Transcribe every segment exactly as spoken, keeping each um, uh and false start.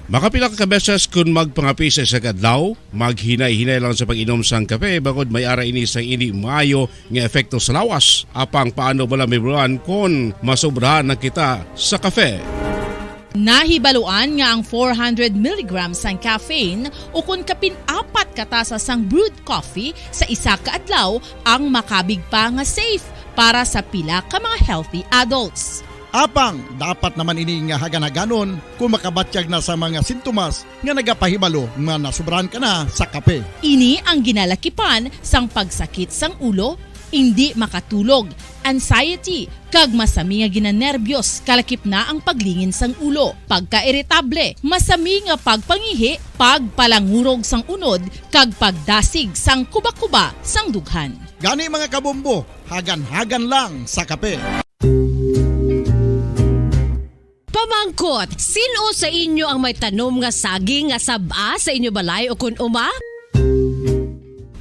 Makapila ka beses kun magpangape sa isa ka adlaw, maghinay-hinay lang sa pag-inom sang kape, bangod may ara ini sang indi maayo nga epekto sa lawas. Apang paano bala mahibaluan kon masobrahan na kita sa kape? Nahibaluan nga ang four hundred milligrams sang caffeine, ukon kapin apat ka tasa sang brewed coffee sa isa ka adlaw, ang makabig pa nga safe para sa pila ka mga healthy adults. Apang dapat naman ini nga hagan-haganon kung makabatyag na sa mga sintomas nga nagapahibalo nga nasubrahan ka na sa kape. Ini ang ginalakipan sang pagsakit sang ulo, indi makatulog, anxiety, kag masami nga ginanerbyos, kalakip na ang paglingin sang ulo, pagkairitable, masami nga pagpangihi, pagpalangurog sang unod, kag pagdasig sang kuba-kuba sang dughan. Gani, mga kabombo, hagan-hagan lang sa kape. Pamangkot, sin-o sa inyo ang may tanom nga saging nga sab-a sa inyo balay ukon uma?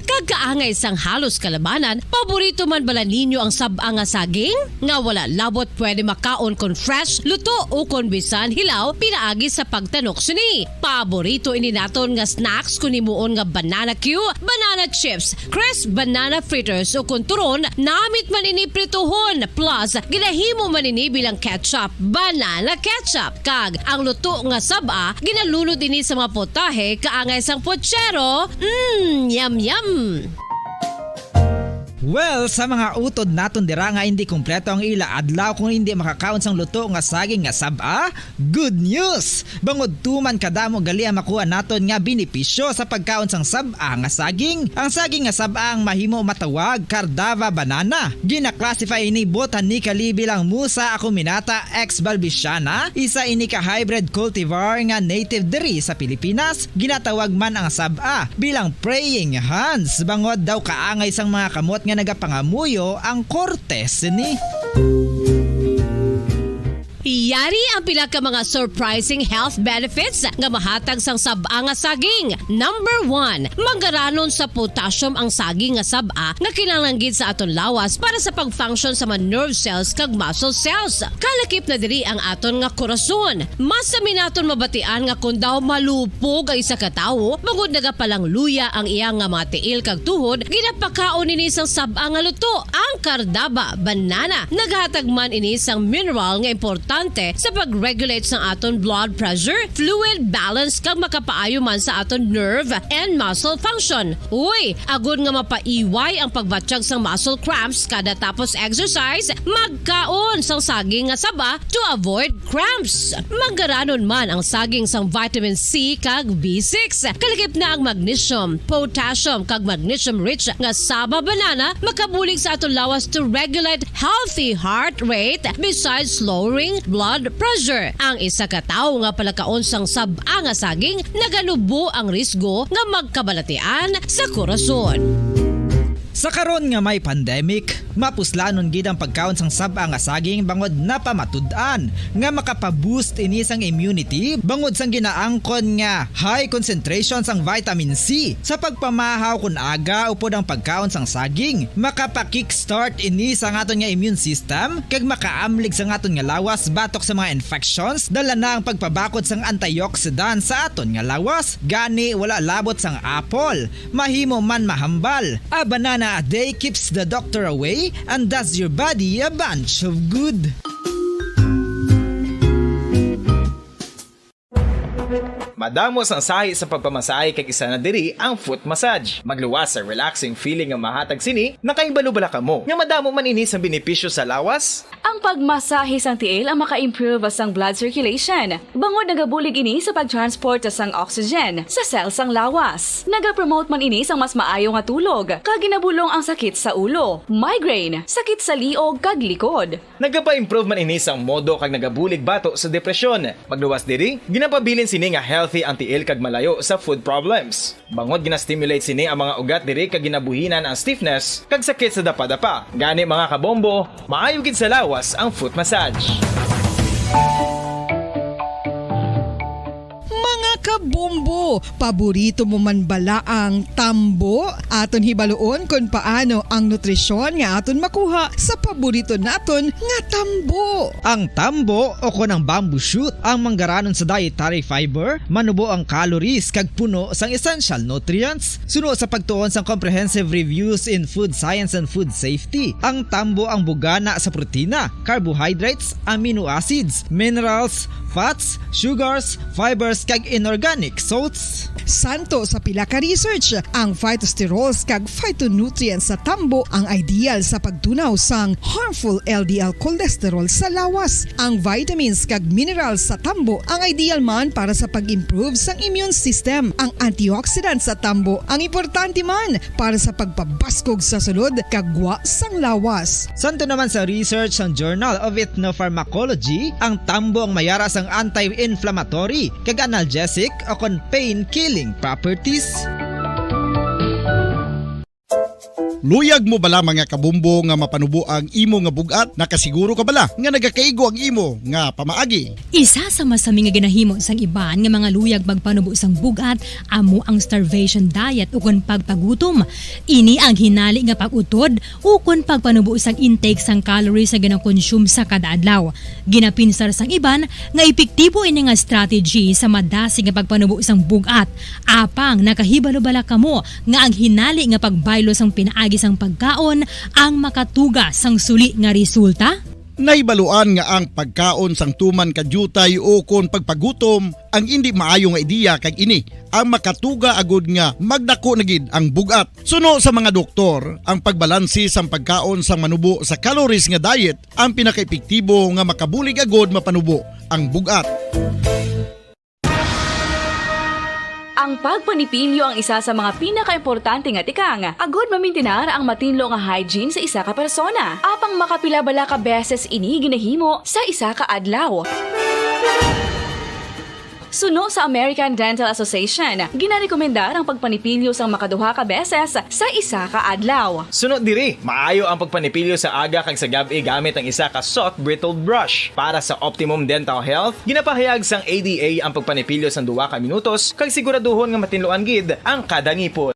Kag kaangay sang halos kalabanan, paborito man bala ninyo ang sab-a nga saging? Nga wala labot pwede makaon kon fresh, luto, ukon bisan hilaw pinaagi sa pagtanok sini. Paborito ini naton nga snacks kon himuon nga banana cue, banana chips, crisp banana fritters, ukon turon, namit man ini prituhon, plus ginahimo man ini bilang ketchup, banana ketchup, kag ang luto nga sab-a ginalunod ini sa mga putahe kaangay sang puchero. Mm, yum, yum. Well, sa mga utod naton dira nga indi kompleto ang ila adlaw kung indi makakaon sang luto nga saging nga sab-a, good news! Bangod tuman kadamo gali ang makuha naton nga benepisyo sa pagkaon sang sab-a nga saging. Ang saging nga sab-a ang mahimo matawag Cardava banana. Gina-classify ini botanically bilang Musa acuminata ex balbisiana, isa ini ka hybrid cultivar nga native diri sa Pilipinas. Ginatawag man ang sab-a bilang praying hands, bangod daw kaangay sang mga kamot nga nagapangamuyo ang korte sini. Yari ang pila ka mga surprising health benefits nga mahatag sang sab-a nga saging. Number one, manggaranon sa potassium ang saging nga sab-a nga kinahanglan gid sa aton lawas para sa pag-function sa mga nerve cells kag muscle cells. Kalakip na diri ang aton nga korason. Masami naton mabatian nga kon daw malupog ang isa ka tawo, bangod nagapalangluya ang iya nga mga tiil kag tuhod, ginapakaon ini sang sab-a nga luto, ang Cardava banana. Naghatag man ini sang mineral nga importante sa pag-regulate sang aton blood pressure, fluid balance, kag makapaayo man sa aton nerve and muscle function. Uy, agod nga mapaiway ang pagbatyag sang muscle cramps kada tapos exercise, magkaon sang saging nga saba to avoid cramps. Manggaranon man ang saging sang vitamin C kag B six. Kalakip na ang magnesium, potassium, kag magnesium-rich nga saba banana makabulig sa aton lawas to regulate healthy heart rate besides lowering blood pressure. Ang isa ka tawo nga palakaon sang sab-a nga saging naganubo ang risgo nga magkabalatian sa korason. Sa karon nga may pandemic, mapuslanon gid ang pagkaon sang sab-a nga saging bangod napamatud-an nga makapa-boost ini sang immunity bangod sang ginaangkon nga high concentration sang vitamin C. Sa pagpamahaw kon aga upod ang pagkaon sang saging, makapa-kickstart ini sang aton nga immune system kag makaamlig sang aton nga lawas batok sa mga infections, dala na ang pagpabakod sang antioxidant sa aton nga lawas. Gani, wala labot sang apple, mahimo man mahambal. A banana a day keeps the doctor away and does your body a bunch of good. Madamo sang sahi sa pagpamasahe kag isa na diri ang foot massage. Magluwas sa relaxing feeling nga mahatag sini, nakahibalo bala kamo nga madamo man ini sang benepisyo sa lawas? Ang pagmasahe sang tiil ang maka-improve sang blood circulation, bangod nagabulig ini sa pag-transport sang oxygen sa cell sang lawas. Nagapromote man ini sang mas maayo nga tulog, kag ginabulong ang sakit sa ulo, migraine, sakit sa liog, kag likod. Nagapa-improve man ini sang modo kag nagabulig bato sa depresyon. Magluwas diri, ginapabilin sini nga healthy ang tiil kag malayo sa foot problems. Bangod gina-stimulate sini ang mga ugat diri kag ginabuhinan ang stiffness kag sakit sa dapadapa. Gani, mga kabombo, maayo gid sa lawas ang foot massage. Mga kabombo, Paborito mo man bala ang tambo? Aton hibaluon kon paano ang nutrisyon nga aton makuha sa paborito naton nga tambo. Ang tambo o kon ang bamboo shoot ang manggaranon sa dietary fiber, manubo ang calories kag puno sang essential nutrients. Suno sa pagtuon sang Comprehensive Reviews in Food Science and Food Safety, ang tambo ang bugana sa protina, carbohydrates, amino acids, minerals, fats, sugars, fibers, kag inorganic salts. Santo sa pila ka research, ang phytosterols kag phytonutrients sa tambo ang ideal sa pagtunaw sang harmful L D L cholesterol sa lawas. Ang vitamins kag minerals sa tambo ang ideal man para sa pag-improve sang immune system. Ang antioxidants sa tambo ang importante man para sa pagpabaskog sa sulod kag gwa sang lawas. Santo naman sa research sang Journal of Ethnopharmacology, ang tambo ang mayara sang anti-inflammatory kag analgesic o kon pain-killing properties. Luyag mo bala, mga kabombo, nga mapanubo ang imo nga bug-at? Nakasiguro ka bala nga nagakaigo ang imo nga pamaagi? Isa sa masami nga ginahimo sang iban nga mga luyag magpanubo sang bug-at amo ang starvation diet ukon pagpagutom. Ini ang hinali nga pag-utod ukon pagpanubo sang intake sang calories nga ginakonsume sa kada adlaw. Ginapinsar sang iban nga epektibo ini nga strategy sa madasig nga pagpanubo sang bug-at. Apang nakahibalo bala kamo nga ang hinali nga pagbaylo sang pinaagi sang pagkaon ang makatuga sang suli nga resulta? Nahibaluan nga ang pagkaon sang tuman ka diutay ukon pagpagutom ang indi maayo nga ideya, kag ini ang makatuga agud nga magdako na gid ang bug-at. Suno sa mga doktor, ang pagbalanse sang pagkaon sang manubo sa calories nga diet ang pinakaepektibo nga makabulig agud mapanubo ang bug-at. Ang pagpanipilyo ang isa sa mga pinakaimportante nga tikang agud mamintinar ang matinlo nga hygiene sa isa ka persona. Apang makapila bala ka beses ini ginahimo sa isa ka adlaw? Suno sa American Dental Association, ginarekomendar ang pagpanipilyo sang makaduha ka beses sa isa ka adlaw. Suno diri, maayo ang pagpanipilyo sa aga kag sa gab-i gamit ang isa ka soft bristled brush. Para sa optimum dental health, ginapahayag sang A D A ang pagpanipilyo sang duha ka minutos kag siguraduhon nga matinluan gid ang kada ngipon.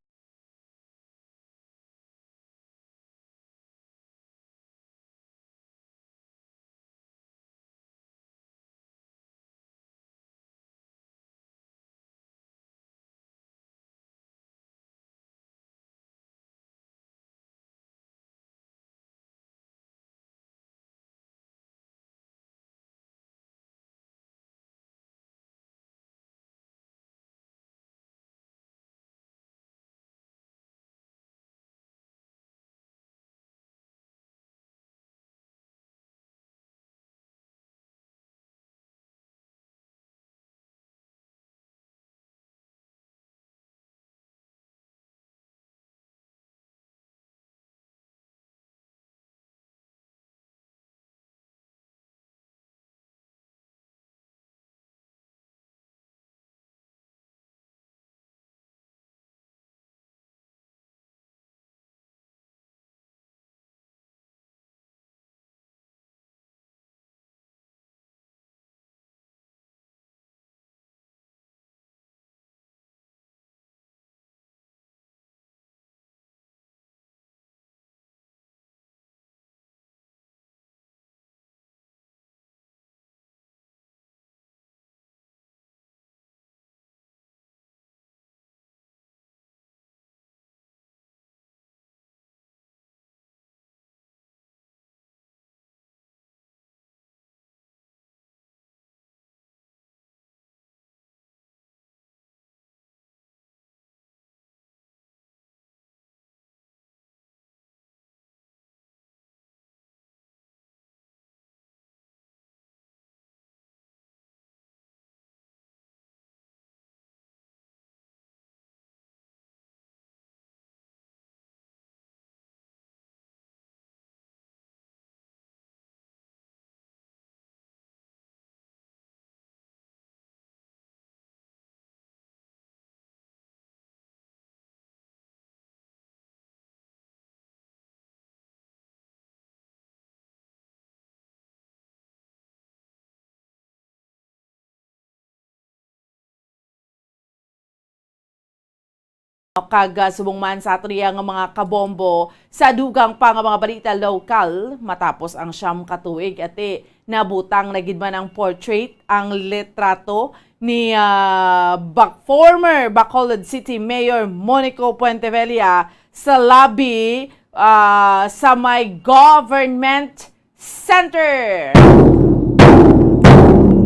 Kag, ah, subong man sa aton iya nga mga kabombo, sa dugang pa nga mga balita lokal, matapos ang siyam ka tuig, ati, nabutang na gid man ang portrait, ang litrato ni, ah, Bac-, former Bacolod City Mayor Monico Puentevella sa lobby, ah, sa may Government Center.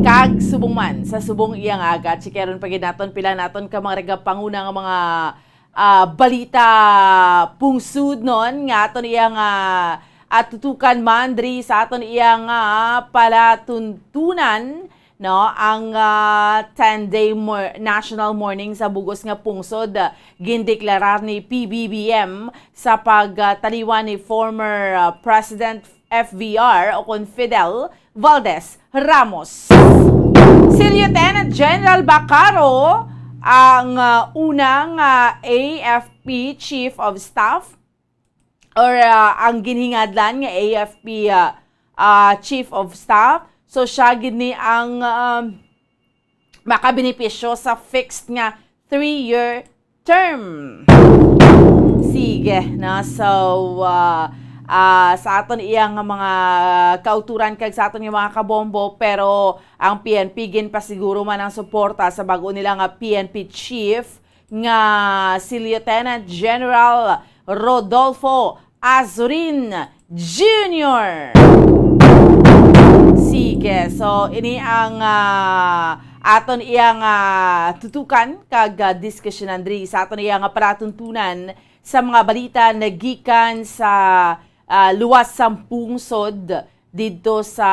Kag subong man, sa subong iya nga aga, checkeron pa gid naton pila naton ka mga nagapanguna nga mga, ah, balita pungsod non nga aton iya nga, ah, tutukan man diri sa aton iya nga palatuntunan, no, ang, ah, ten-day mor-, national mourning sa bug-os nga pungsod, ah, gindeklarar ni P B B M sa pagtaliwan ni former, ah, President F V R o kon Fidel Valdez Ramos. Si Lieutenant General Bacaro ang, ah, unang, ah, A F P Chief of Staff or, ah, ang ginhingadlan nga A F P, ah, ah, Chief of Staff. So, siya gid ni ang, um, makabenepisyo sa fixed nga three-year term. Sige, na. So, ah, ah, sa aton iya nga mga kauturan kag sa aton nga mga kabombo, pero ang P N P ginpasiguro man ang suporta sa bag-o nila nga P N P chief nga si Lieutenant General Rodolfo Azurin Junior. Sige, so ini ang, ah, aton iya nga tutukan kag, ah, diskusyonan diri sa aton iya nga palatuntunan sa mga balita nagikan sa, ah, luwas sang pungsod didto sa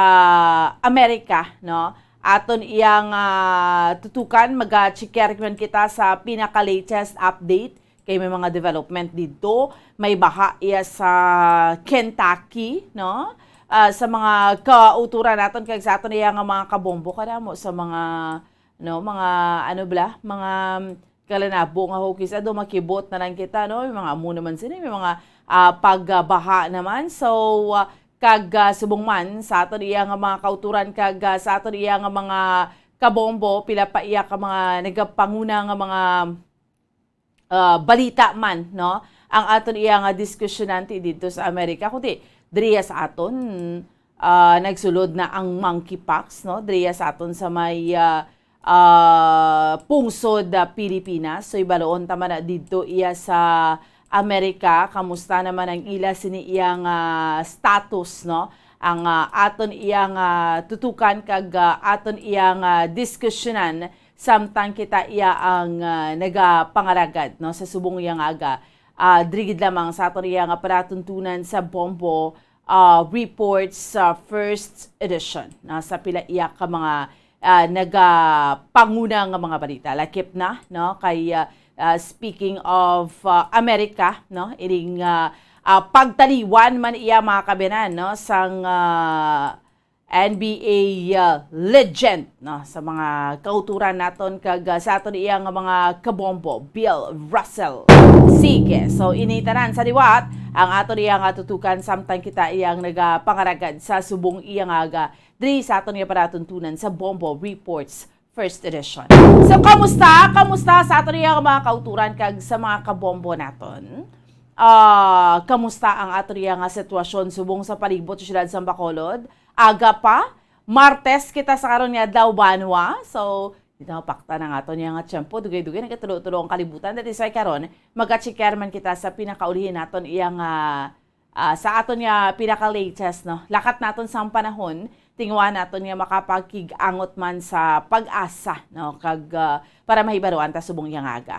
Amerika, no? Aton iya nga tutukan, maga-check man kita sa pinaka-latest update kay may mga development didto, may baha iya sa Kentucky, no? Ah, sa mga kauturan naton kag sa aton iya nga mga kabombo, kadamo sa mga, no, mga, ano bala, mga kalanabo nga hukis, ado makibot na lang kita, no? May mga amo naman sini, may mga, ah, pagbaha naman. So, ah, kag, ah, subong man sa aton iya nga mga kauturan kag, ah, sa aton iya nga mga kabombo, pila pa iya ka mga nagapanguna nga mga ah, balita man, no? Ang aton iya nga diskusyonan ti didto sa Amerika, kundi diriya sa aton, ah, nagsulod na ang monkeypox, no? Diriya sa aton sa may, ah, ah, pungsod, ah, Pilipinas. So, ibaloon ta man na didto iya sa Amerika. Kamusta naman ang ila sini iya nga status, no? Ang, ah, aton iya nga tutukan kag, ah, aton iya nga diskusyonan samtang kita iya ang, ah, nagapangalagad, no, sa subong iya nga aga. Ah, diri gid lamang sa aton iya nga palatuntunan sa Bombo, ah, Reports sa first edition, no, sa pila iya ka mga, ah, nagapanguna nga mga balita. Lakip na, no, kay, ah, ah, speaking of, ah, America, no, ining, ah, ah, pagtaliwan man iya, mga kabiyanan, no, sang, ah, N B A, uh, legend, no, sa mga kauturan naton kag, uh, sa aton iya nga mga kabombo, Bill Russell. Sige, so ini tanan sa liwat ang aton iya nga tutukan samtang kita iyang nagapangaragad sa subong iya nga aga diri sa aton nga palatuntunan sa Bombo Reports first edition. So, kamusta? Kamusta sa aton iya nga mga kauturan kag sa mga kabombo naton? Ah, kamusta ang aton iya nga sitwasyon subong sa palibot sa siyudad sa Bacolod? Aga pa, Martes kita sa karon nga adlaw, banwa. So, dito pakta na nga aton iya nga tiyempo. Dugay-dugay nagatulo-tulo ang kalibutan. That is why karon, magka-check man kita sa pinakaulihi naton iya nga, ah, sa aton nga pinaka-latest, no? Lakat naton sang panahon, tinguha naton nga makapagkig-angot man sa pag-asa, no? Kag, ah, para mahibaruan ta subong iya nga aga.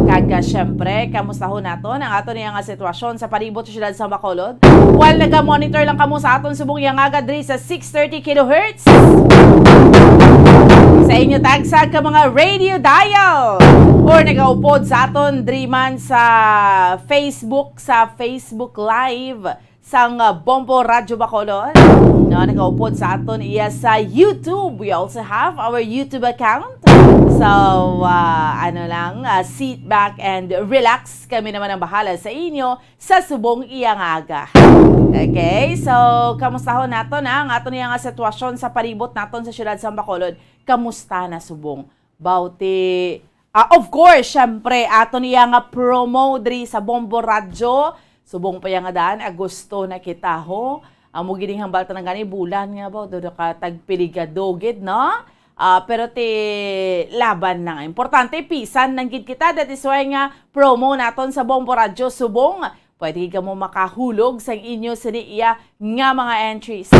Kag, ah, syempre, kamustahon naton ang aton iya nga sitwasyon sa palibot sa siyudad sa Bacolod. While naga-monitor lang kamo sa aton subong iya nga aga diri sa six thirty kilohertz sa inyo tagsa ka mga radio dial or nagaupod sa aton diri man sa Facebook, sa Facebook Live, sang, uh, Bombo Radyo Bacolod. No, nakaupod sa aton iya sa YouTube. We also have our YouTube account. So, uh, ano lang, uh, sit back and relax. Kami naman ang bahala sa inyo sa subong iya nga aga. Okay, so, kamustahon naton ang aton iya nga sitwasyon sa palibot naton sa siyudad sa Bacolod. Kamusta na subong? Bauti, Ah, of course, syempre, aton iya nga promo diri sa Bombo Radyo. Subong pa iya nga daan, Agosto na kita, ho. Amo gining hambal ta na gani, bulan nga ba, do ka tagpiligado gid, no? Ah, pero ti laban na nga. Importante, pisan lang gid kita. That is why nga promo naton sa Bombo Radyo subong. Pwede gid kamo makahulog sa inyo sini iya nga mga entries,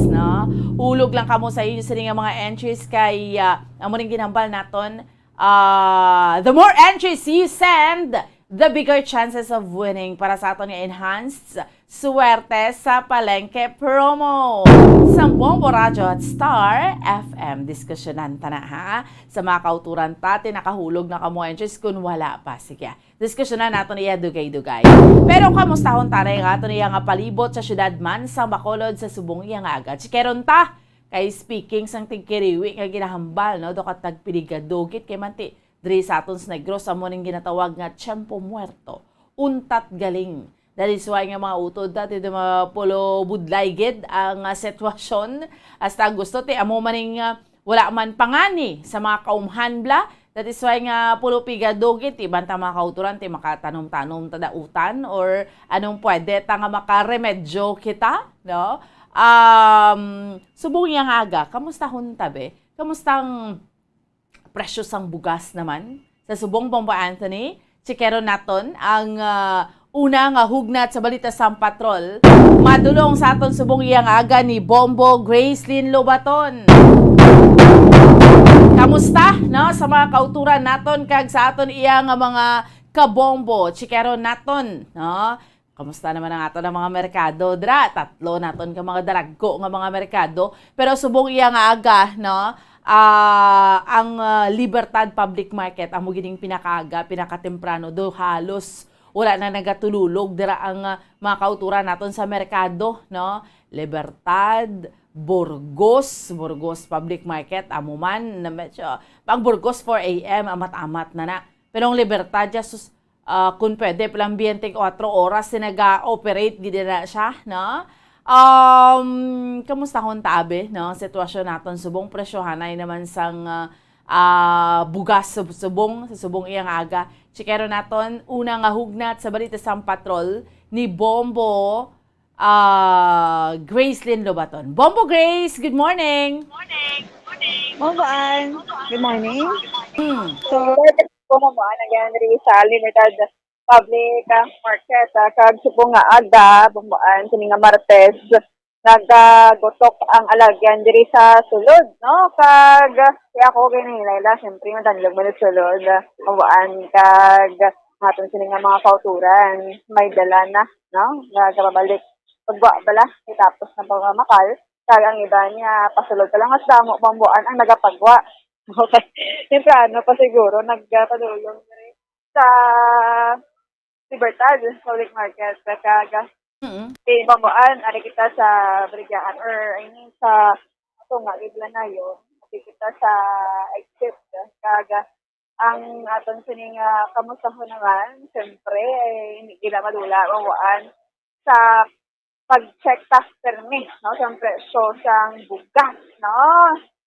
no? Hulog lang kamo sa inyo sini nga mga entries kay, ah, amo ning ginhambal naton. Ah, the more entries you send, the bigger chances of winning para sa aton nga enhanced Swerte sa Palengke promo. Sa Bombo Radyo at Star F M. Diskusyonan ta na, ha? Sa mga kauturan ta, ti nakahulog na kamo entries kun wala pa. Sige, diskusyonan naton iya dugay-dugay. Pero kamustahon ta na ang aton iya nga palibot sa syudad man sa Bacolod sa subong iya nga aga. Chikeron ta kay speaking sang tigkiriwi nga ginahambal, no, do ka tagpiligado gid kay manti diri sa aton sa Negros, amo ning ginatawag nga tiempo muerto. Untat galing. That is why nga mga utod ta, ti mga pulo budlay gid ang, ah, sitwasyon. Hasta gusto ti amo maning, ah, wala man pangani sa mga kaumhan bla. That is why nga pulo pigado gid, ti banta mga kauturan, ti makatanom-tanom ta dautan or anong pwede ta nga makaremedyo kita, no? Um, subong iya nga aga, kamusta hunta be? Kamusta ang presyo sang bugas naman sa subong, Bombo Anthony? Chikeron naton ang, ah, una nga hugnat sa balita sang patrol. Madulong sa aton subong iya nga aga ni Bombo Gracelyn Lobaton. Kamusta, no, sa mga kauturan naton kag sa aton iya nga mga kabombo? Chikeron naton, no? Kamusta naman ang aton ang mga merkado? Dra, tatlo naton ka mga daragko nga mga merkado. Pero subong iya nga aga, no? Ah, ang, ah, Libertad Public Market, amo gining pinakaaga, pinakatemprano, do halos wala na nagatululog dira ang, ah, mga kauturan naton sa merkado, no? Libertad, Burgos, Burgos Public Market, amo man, na medyo, pag Burgos, four a m, amat-amat na na. Pero ang Libertad, just, ah, kung pwede, palang twenty-four oras na nag-operate gid na siya, no? Um, kamusta kung taabe, no? Ang sitwasyon naton subong presyohanay naman sang, ah, ah, bugas sub-, subong, sa subong iyang aga. Chikero naton, una nga hugnat sa balita sang patrol ni Bombo, ah, Gracelyn Lobaton. Bombo Grace, good morning! Bombo Ann, good morning. Hmm. So, Kung mo ang nangyari sa Libertad Public, ah, Market, ah, kag subong nga aga, Bombo Ann, sini nga Martes, nagagutok ang alagyan diri sa sulod, no? Kag, kaya ako, ginilay la, siyempre, madanlog man ang sulod, ah, Bombo Ann, kag, aton sini nga mga kauturan, may dala na, no? Nagababalik, pagwa bala, tapos na pamamakal, kag ang iba niya, pasulod pa lang, mas damo, Bombo Ann, ang nagapagwa. Okay. Temprano pa siguro, nagpadulong diri sa Libertad Public Market, kag Mm. si Bombo Ann, ari kita sa Brigaan, or I mean sa tunga, Iblanayo, ari kita sa exit, kag ang aton sini nga kamusta ko naman, siyempre, eh, hindi gila madula, Bombo Ann, sa pag-check ta permi, no, sa presyo sang bugas, no?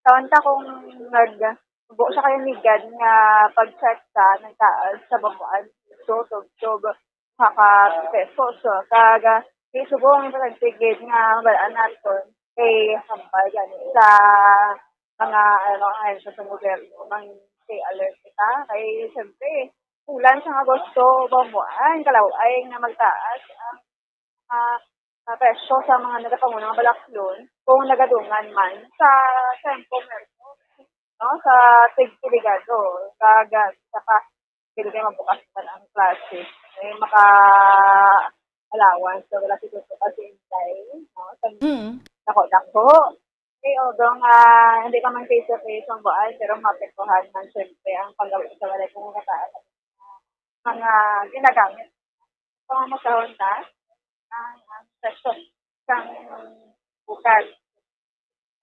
Tawan ta kung nag-, buo siya kayo ni God nga pag-check ta, nagtaas sa Bombo Ann, so, tubtob, maka pesos, so, kaga, di subong ang pagtigid nga mabalaan naton, kay hambal gani sa mga, ano, ahensya sa gobyerno, mang stay alert kita, kay, siyempre, ulan sa Agosto, Bombo Ann, kalaw-ay nga magtaas ang, ah, ah, presyo sa mga nagapanguna nga balaklon kung nagadungan man sa Tiempo Muerto, no, sa tigpiligado, kag, ah, sa pa, pwede kayo magbukas man ang klase. Eh, maka allowance, so wala si Tuto kasi intay, no? Sa Mm. nako-nako. Okay, although nga hindi pa man face to face ang buwan, pero maapektuhan man siyempre ang paggawa sa walay kung kataas mga ginagamit. Kung masahon na, ang, ang session sang bukas.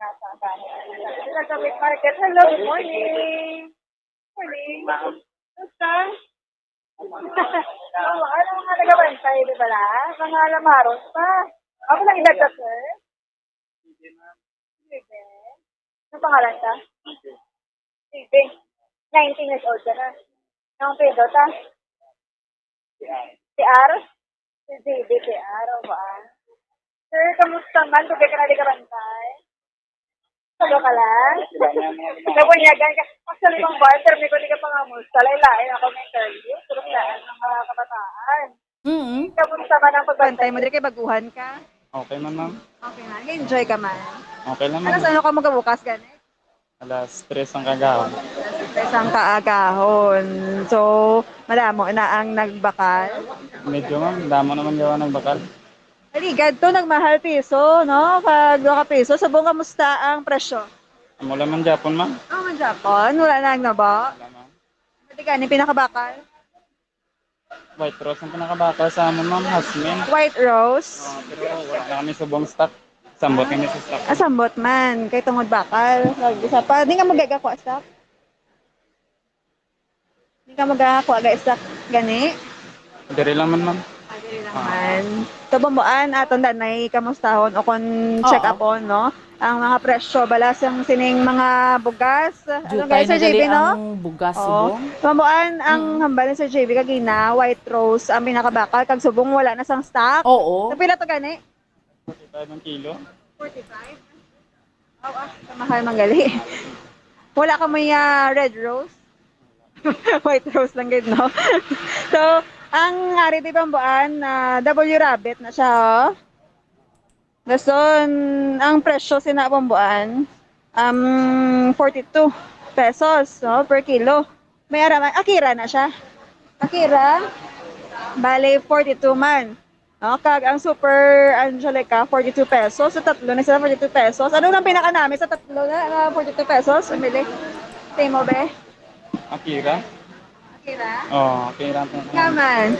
Nasa ang bahay. Sa Gawit Market. Hello, good morning. Morning. Kumusta? Oh, ano mga nagabantay, di ba la? Mga lamaros pa. Ako lang edad ka, sir? Sige. Ano pangalan ka? Sige. Nineteen years old ka na. Ang apelyido ta? Si R? Si J B, si R, o ba? Sir, kamusta man? Pwede ka na di ka bantay? Salo ka lang? Nabunyagan ka. Actually, kung ba, interview ko, di ka pangamusta. Lain-lain ako may interview. Pero kailangan ng mga kabataan. Mm. Kamusta man ang pagbantay? Bantay mo, diri kay baguhan ka? Okay man, ma'am. Okay man. Enjoy ka man. Okay lang, ma'am. Alas ano ka magabukas, gani? Alas tres ang kagahon. Alas tres ang kaagahon. So, madamo na ang nagbakal? Medyo, ma'am. Damo naman daw ang nagbakal. Ligad to, nagmahal piso, no? Pag duha ka piso. Subong, kamusta ang presyo? Amo lang man gyapon, ma'am. Amo man gyapon? Wala na ang nabo? Wala, ma'am. Pati gani, pinakabakal? White rose ang pinakabakal sa amon, ma'am, jasmine. White rose? Ah, pero wala na kami subong stock. Sambot kami sa stock. Ah, sambot man. Kay tungod bakal. Kag isa pa, di ka magagakuha stock? Di ka magagakuha ga stock gani? Diri lang man, ma'am. Ah, diri lang man. To, bambuan, aton danay kamustahon o kon check upon, no? Ang mga presyo bala sang sining mga bugas. Ano, jutay guys, na Sir gali J B, no? Ang bugas, oo, subong. Mamuan ang, mm, hambal ni Sir J B kagina, white rose ang pinakabakal, kag subong wala na sang stock. Oo. So, pila to gani? Forty-five ang kilo. Forty-five? Aw, ah, kamahal man gali. Wala ka may, ah, red rose? White rose lang gid, no? So, ang ari di bambuan, ah, W Rabbit na siya, oh. Dason, ang presyo sina bambuan, um, forty-two pesos, no, per kilo. May ara man, Akira na siya. Akira, bale, forty-two man. No? Kag ang Super Angelica, forty-two pesos. Sa tatlo na sila, forty-two pesos. Ano nang pinakanami sa tatlo na, na forty-two pesos? Ang bili. Tingin mo, be? Akira? Akira? Oh, Akira po. Naman.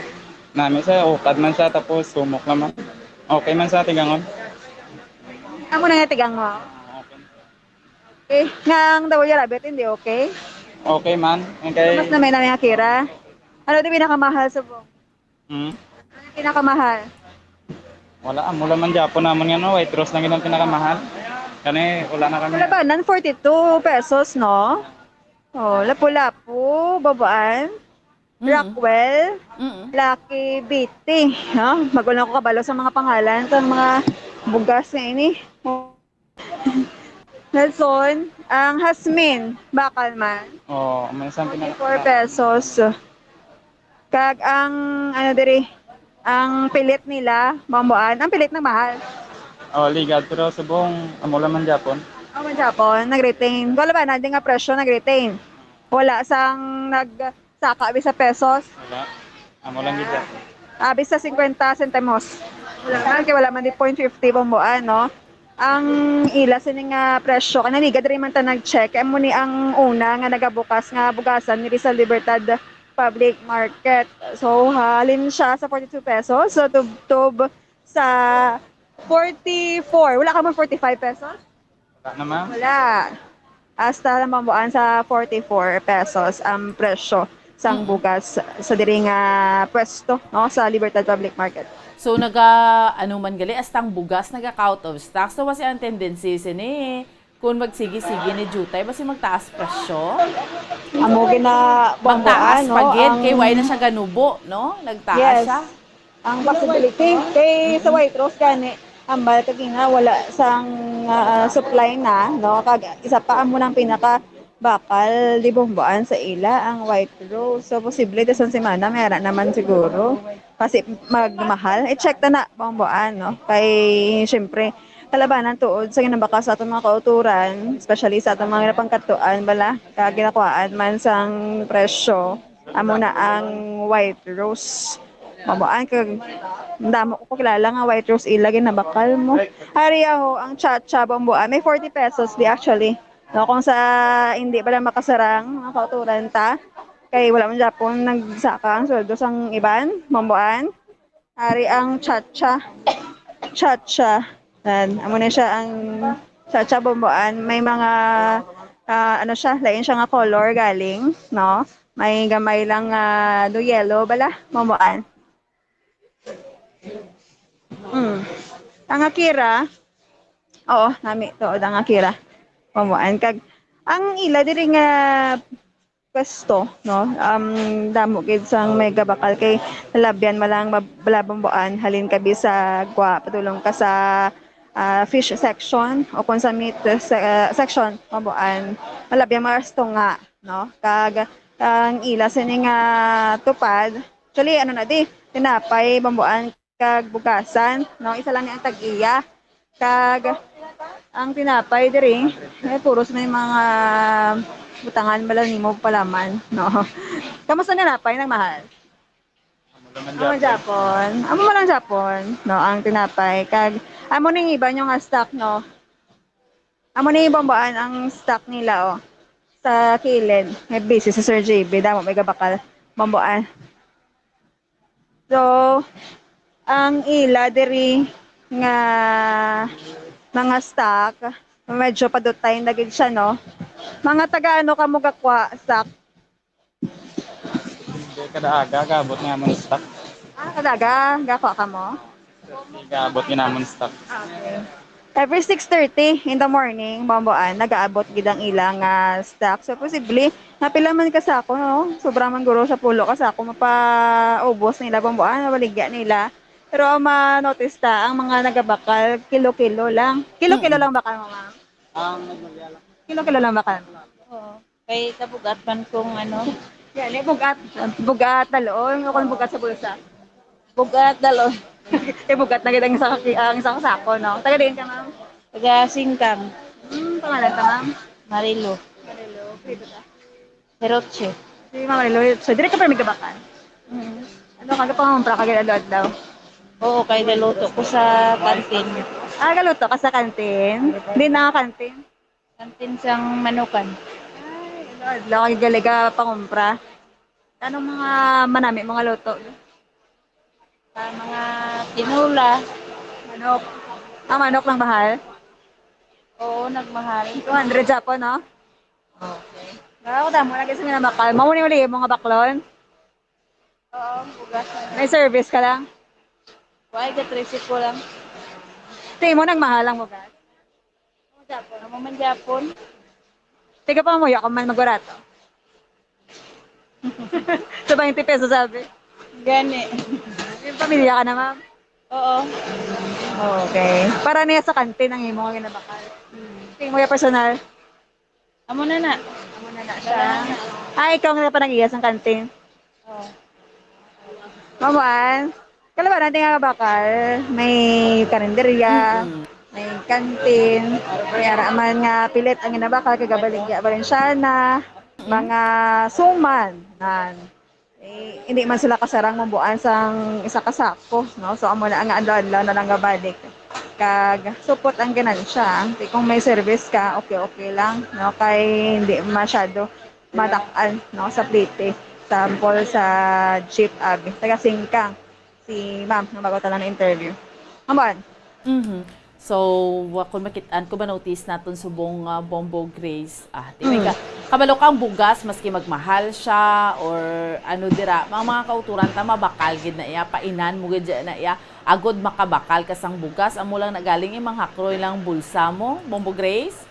Nami siya, ukad man siya, tapos sumok naman. Okay man sa tigangon. Amo na nga tigang mo? Okay. Nga ang W Rabbit, hindi okay? Okay man. Ang kay mas na may nami Akira. Ano di pinakamahal sa buong? Hmm? Ano yung pinakamahal? Wala, amo lang man gyapon namon nga, no, white rose lang yun ang pinakamahal. Kani, wala na kami. Kalabanan, forty-two pesos, no? Oh, Lapu-Lapu, Babuan, mm, Rockwell, mm, Lucky Bitty, no? Magulang ko kabalo sa mga pangalan sa mga bugas nga ini. Nelson, ang Jasmine, bakal man. Oh, may isang pinaka- Forty-four pesos. Kag ang, ano diri, ang pilit nila, bambuan. Ang pilit nagmahal. Oh, ligad, pero subong, amo lang man gyapon. Amo man gyapon, nag-retain. Wala ba, nandun nga presyo, nag-retain. Wala sang nag-, saka, bisa pesos. Wala. Amo lang gid. Ah, bisa cincuenta centimos. Wala man, kay wala man di point fifty bambuan, no? Ang ila sini nga presyo, kay naliga diri man ta nag-check. Kay amo ni ang una nga nagabukas nga bugasan diri sa Libertad Public Market. So, halin siya sa forty-two pesos. So, tubtob sa forty-four. Wala ka man forty-five pesos? Wala na, ma'am. Wala. Hasta lang bambuan sa forty-four pesos ang presyo sang, mm, bugas sa diri nga pwesto, no, sa Libertad Public Market. So, naga, ano man gali, hasta ang bugas naga-out of stock. So, what's ang tendency sini? Kung magsigi-sige ni jutay, basi magtaas presyo? Amo gina, bambuan, magtaas pa gid, no, kay wala na siya ganubo, no? Nagtaas, yes, siya. Ang possibility. Kay sa White Rose gani, hambal kagina, wala sang, ah, supply na, no? Kag isa pa amo nang pinaka bakal di bumbuan sa ila ang White Rose. So, posible dason semana, may ara naman siguro. Kasi magmahal. I-check ta na, bumbuan, no? Kay, syempre, kalabanan tuod sa ginabakal sa atong mga kauturan, especially sa atong mga ginapangkatuan, bala, kag ginakuhaan man sang presyo. Amo na ang White Rose. Mabuan kag damo ko kilala nga White Rose ila ginabakal mo. Ari aho ang Cha-Cha bambuan. May forty pesos di actually. No, kung sa hindi pa lang makasarang, mga kauturan ta. Kay wala man gyapon nagsaka ang sweldo sang iban, bambuan. Ari ang Cha-Cha. Cha-Cha. Yan. Amo na siya ang Cha-Cha bambuan. May mga, ah, ano siya, lain siya nga color galing, no? May gamay lang, ah, do yellow bala, bambuan. Mm. Ang Akira, oo, nami to, ang Akira. Bambuan. Kag, ang ila diri nga pwesto, no? Um, damo gid sang may gabakal kay nalabyan man lang mab-, bala, Bamboan, halin ka bisag wa padulong ka sa, ah, fish section o kung sa meat se-, ah, section, Bamboan, nalabyan man lang sa tunga, no? Kag ang ila sini nga tupad, actually, ano na di, tinapay, Bamboan, kag bugasan, no? Isa lang ni ang tag-iya. Kag ang tinapay diri, eh, puros may mga butangan man lang nimo palaman, no? Kamusta ang tinapay, nagmahal? Amo lang ang Amo Japon. Japon. Amo man ang Japon, no, ang tinapay. Kag amo ning iba nyo nga stock, no? Amo ning Bamboan ang stock nila, oh. Sa kilid, may busy si Sir J B, damo may gabakal. Bamboan. So, ang ila diri nga mga stock, medyo padutay na gid siya, no? Mga taga ano kamo gakwa stock? Hindi, kada aga, gaabot nga amon stock. Ah, kada aga, gakwa kamo? Gaabot nga namon stock. Okay. Every six thirty in the morning, Bamboan, nagaabot gid ang ila nga stock. So, posible, nga pila man ka sako, no? Sobra man guro sa pulo ka sako, mapaubos nila, Bamboan, mabaligya nila. Pero ang ma-notice ta, ang mga nagabakal, kilo-kilo lang. Kilo-kilo Mm. lang bakal mo, ma'am? Ang nagmagala. Kilo-kilo lang bakal mo? Oo. Kay kabugat man kung ano. Yan, eh, bugat. Bugat, dalon. O kung bugat sa bulsa. Bugat, dalon. Eh, bugat na gid ang sa, ang sa sako, no? Taga diin ka, ma'am? Taga Singkang. Hmm, pangalan ka, ma'am? Marilo. Marilo. Pwede ka? Hiroche. Si Ma'am Marilo, so, diri ka pa may gabakal? Mm. Ano, kagapangumpra ka gid adlaw-adlaw? Oo, kay galuto ko sa kantin. Ah, galuto ka sa kantin? Di na kantin? Kantin sang manukan. Ay, adlaw-adlaw kay gali ka pangumpra. Anong mga manami mo nga luto? Sa mga tinola. Manok. Ang manok nagmahal? Oo, nagmahal. Two hundred Japon, no? Okay. Ako damo lagi sa mga bakal. Mao ni uli mo nga baklon? Oo, bugas. May service ka lang? Why, ga trese ko lang. Tingin mo nagmahal ang bugas? Amo man gyapon. Tiga pa mo, ya ka man magwarato. Sa twenty pesos, sabi. Gani. Yung pamilya ka na, ma'am? Oo. Okay. Para niya sa kantin ang imo nga ginabakal. Hmm. Tingin mo yung personal? Amo na na. Amo na na siya. Ah, ikaw nga panag-iya sang kantin? Oo. Mamuan, kalabanan ti nga bakal, may karinderya, Mm-mm. may kantin, may ara man nga pilit ang ginabakal, kay gabaligya, Valenciana, Mm-mm. mga suman, nan. Eh, hindi man sila kasarang mabuan sang isa ka sako, no? So, amo na nga adlaw-adlaw na lang gabalik. Kag supot ang ganansya. Kay kung may service ka, okay-okay lang, no? Kay hindi masyado madak-an, no, sa plete. Sample sa jeep, abi. Taga Singkang si ma'am nga bago ta lang na-interview. Amban? Mhm. So, wa-, kung makit-an ko, ma-notice naton subong, ah, Bombo Grace. Ah, di Mm. ka, kabalo ka ang bugas, maski magmahal siya, or ano dira, mga, mga kauturan ta, mabakal gid na iya, painan mo gid na iya, agod makabakal ka sang bugas, amo lang nagaling imang hakroy lang bulsa mo, Bombo Grace?